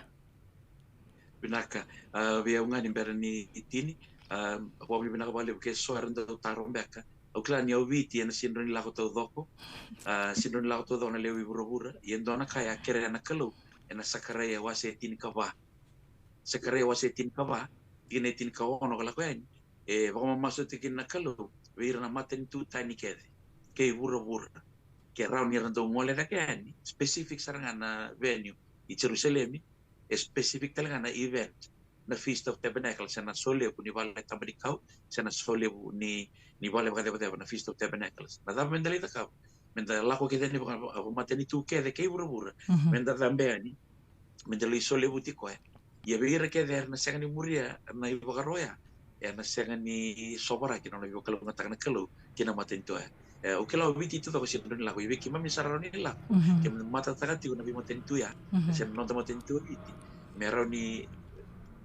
Vinaka. A, vei au ga ni bera ni tini, a, vakavinavinaka vakalevu ke so era dau taro beka. Au kila ni o Viti ena sega ni lako taucoko. A, sega ni lako taucoko na lewe i vuravura. Ia e dua na ka e a kerea na Kalou ena Sakaraia wase e tinikava. Sakaraia wase e tinikava, tikina e tinikaono ka lako yani. E vakamamasu tiko kina na Kalou vei ira na matanitu tani kece kei vuravura, ke rawa ni ra dau gole cake yani, specific sara ga na venue i Jerusalemi, e specific tale ga na event, na Feast of Tabernacle, se na solevu ni vale tabanikau, se na solevu ni, ni vale vakacevaceva, na Feast of Tabernacles. Na cava meda lai cakava? Meda lako kece yani vaka, vakamatanitu kece kei vuravura. Mhm. Meda cabe yani, meda lai solevuti koya. Ia vei ira kece era na sega ni muria na ivakaro oya, ena sega ni sovaraki na nona veivakalougatataka na Kalou ki na matanitu oya. E, au kila o Viti taucoko sega ni lako, ia vei keimami sa rawa ni lako. Mhm. Keimami matataka tiko na veimatanitu ya, Mhm. se na noda matanitu o Viti, me rawa ni,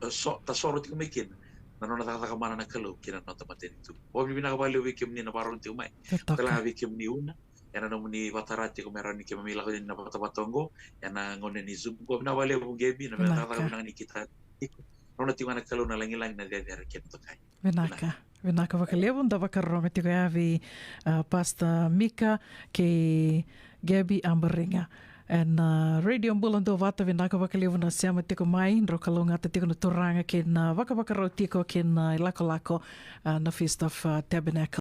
e, so, tasoro tiko mai kina na nona cakacaka mana na Kalou ki na noda matanitu. Vakavinavinaka vakalevu vei kemuni na vakarorogo tiko mai. Totoka. Kila ga vei kemuni Una, ena nomuni vakatara tiko me rawa ni keimami lako yani na vatavata oqo ena gauna ni Zoom. Vakavinavinaka vakalevu Gabi, na me Vinaka. cakacaka vinaka ni kita tiko. Nona tiko ga na Kalou na lagilagi, na cecere kei na dokai. Vinaka. Vinaka. Vinaka vakalevu, da vakarorogo tiko ya vei, a, Pastor Mika kei Gabi Abariga. Ena, a, Radio Bula Duavata, vinaka vakalevu na sema tiko mai, drau kalougata tiko na turaga kei na vakavakarau tiko kei na ilakolako, a, na Feast of, a, Tabernacle.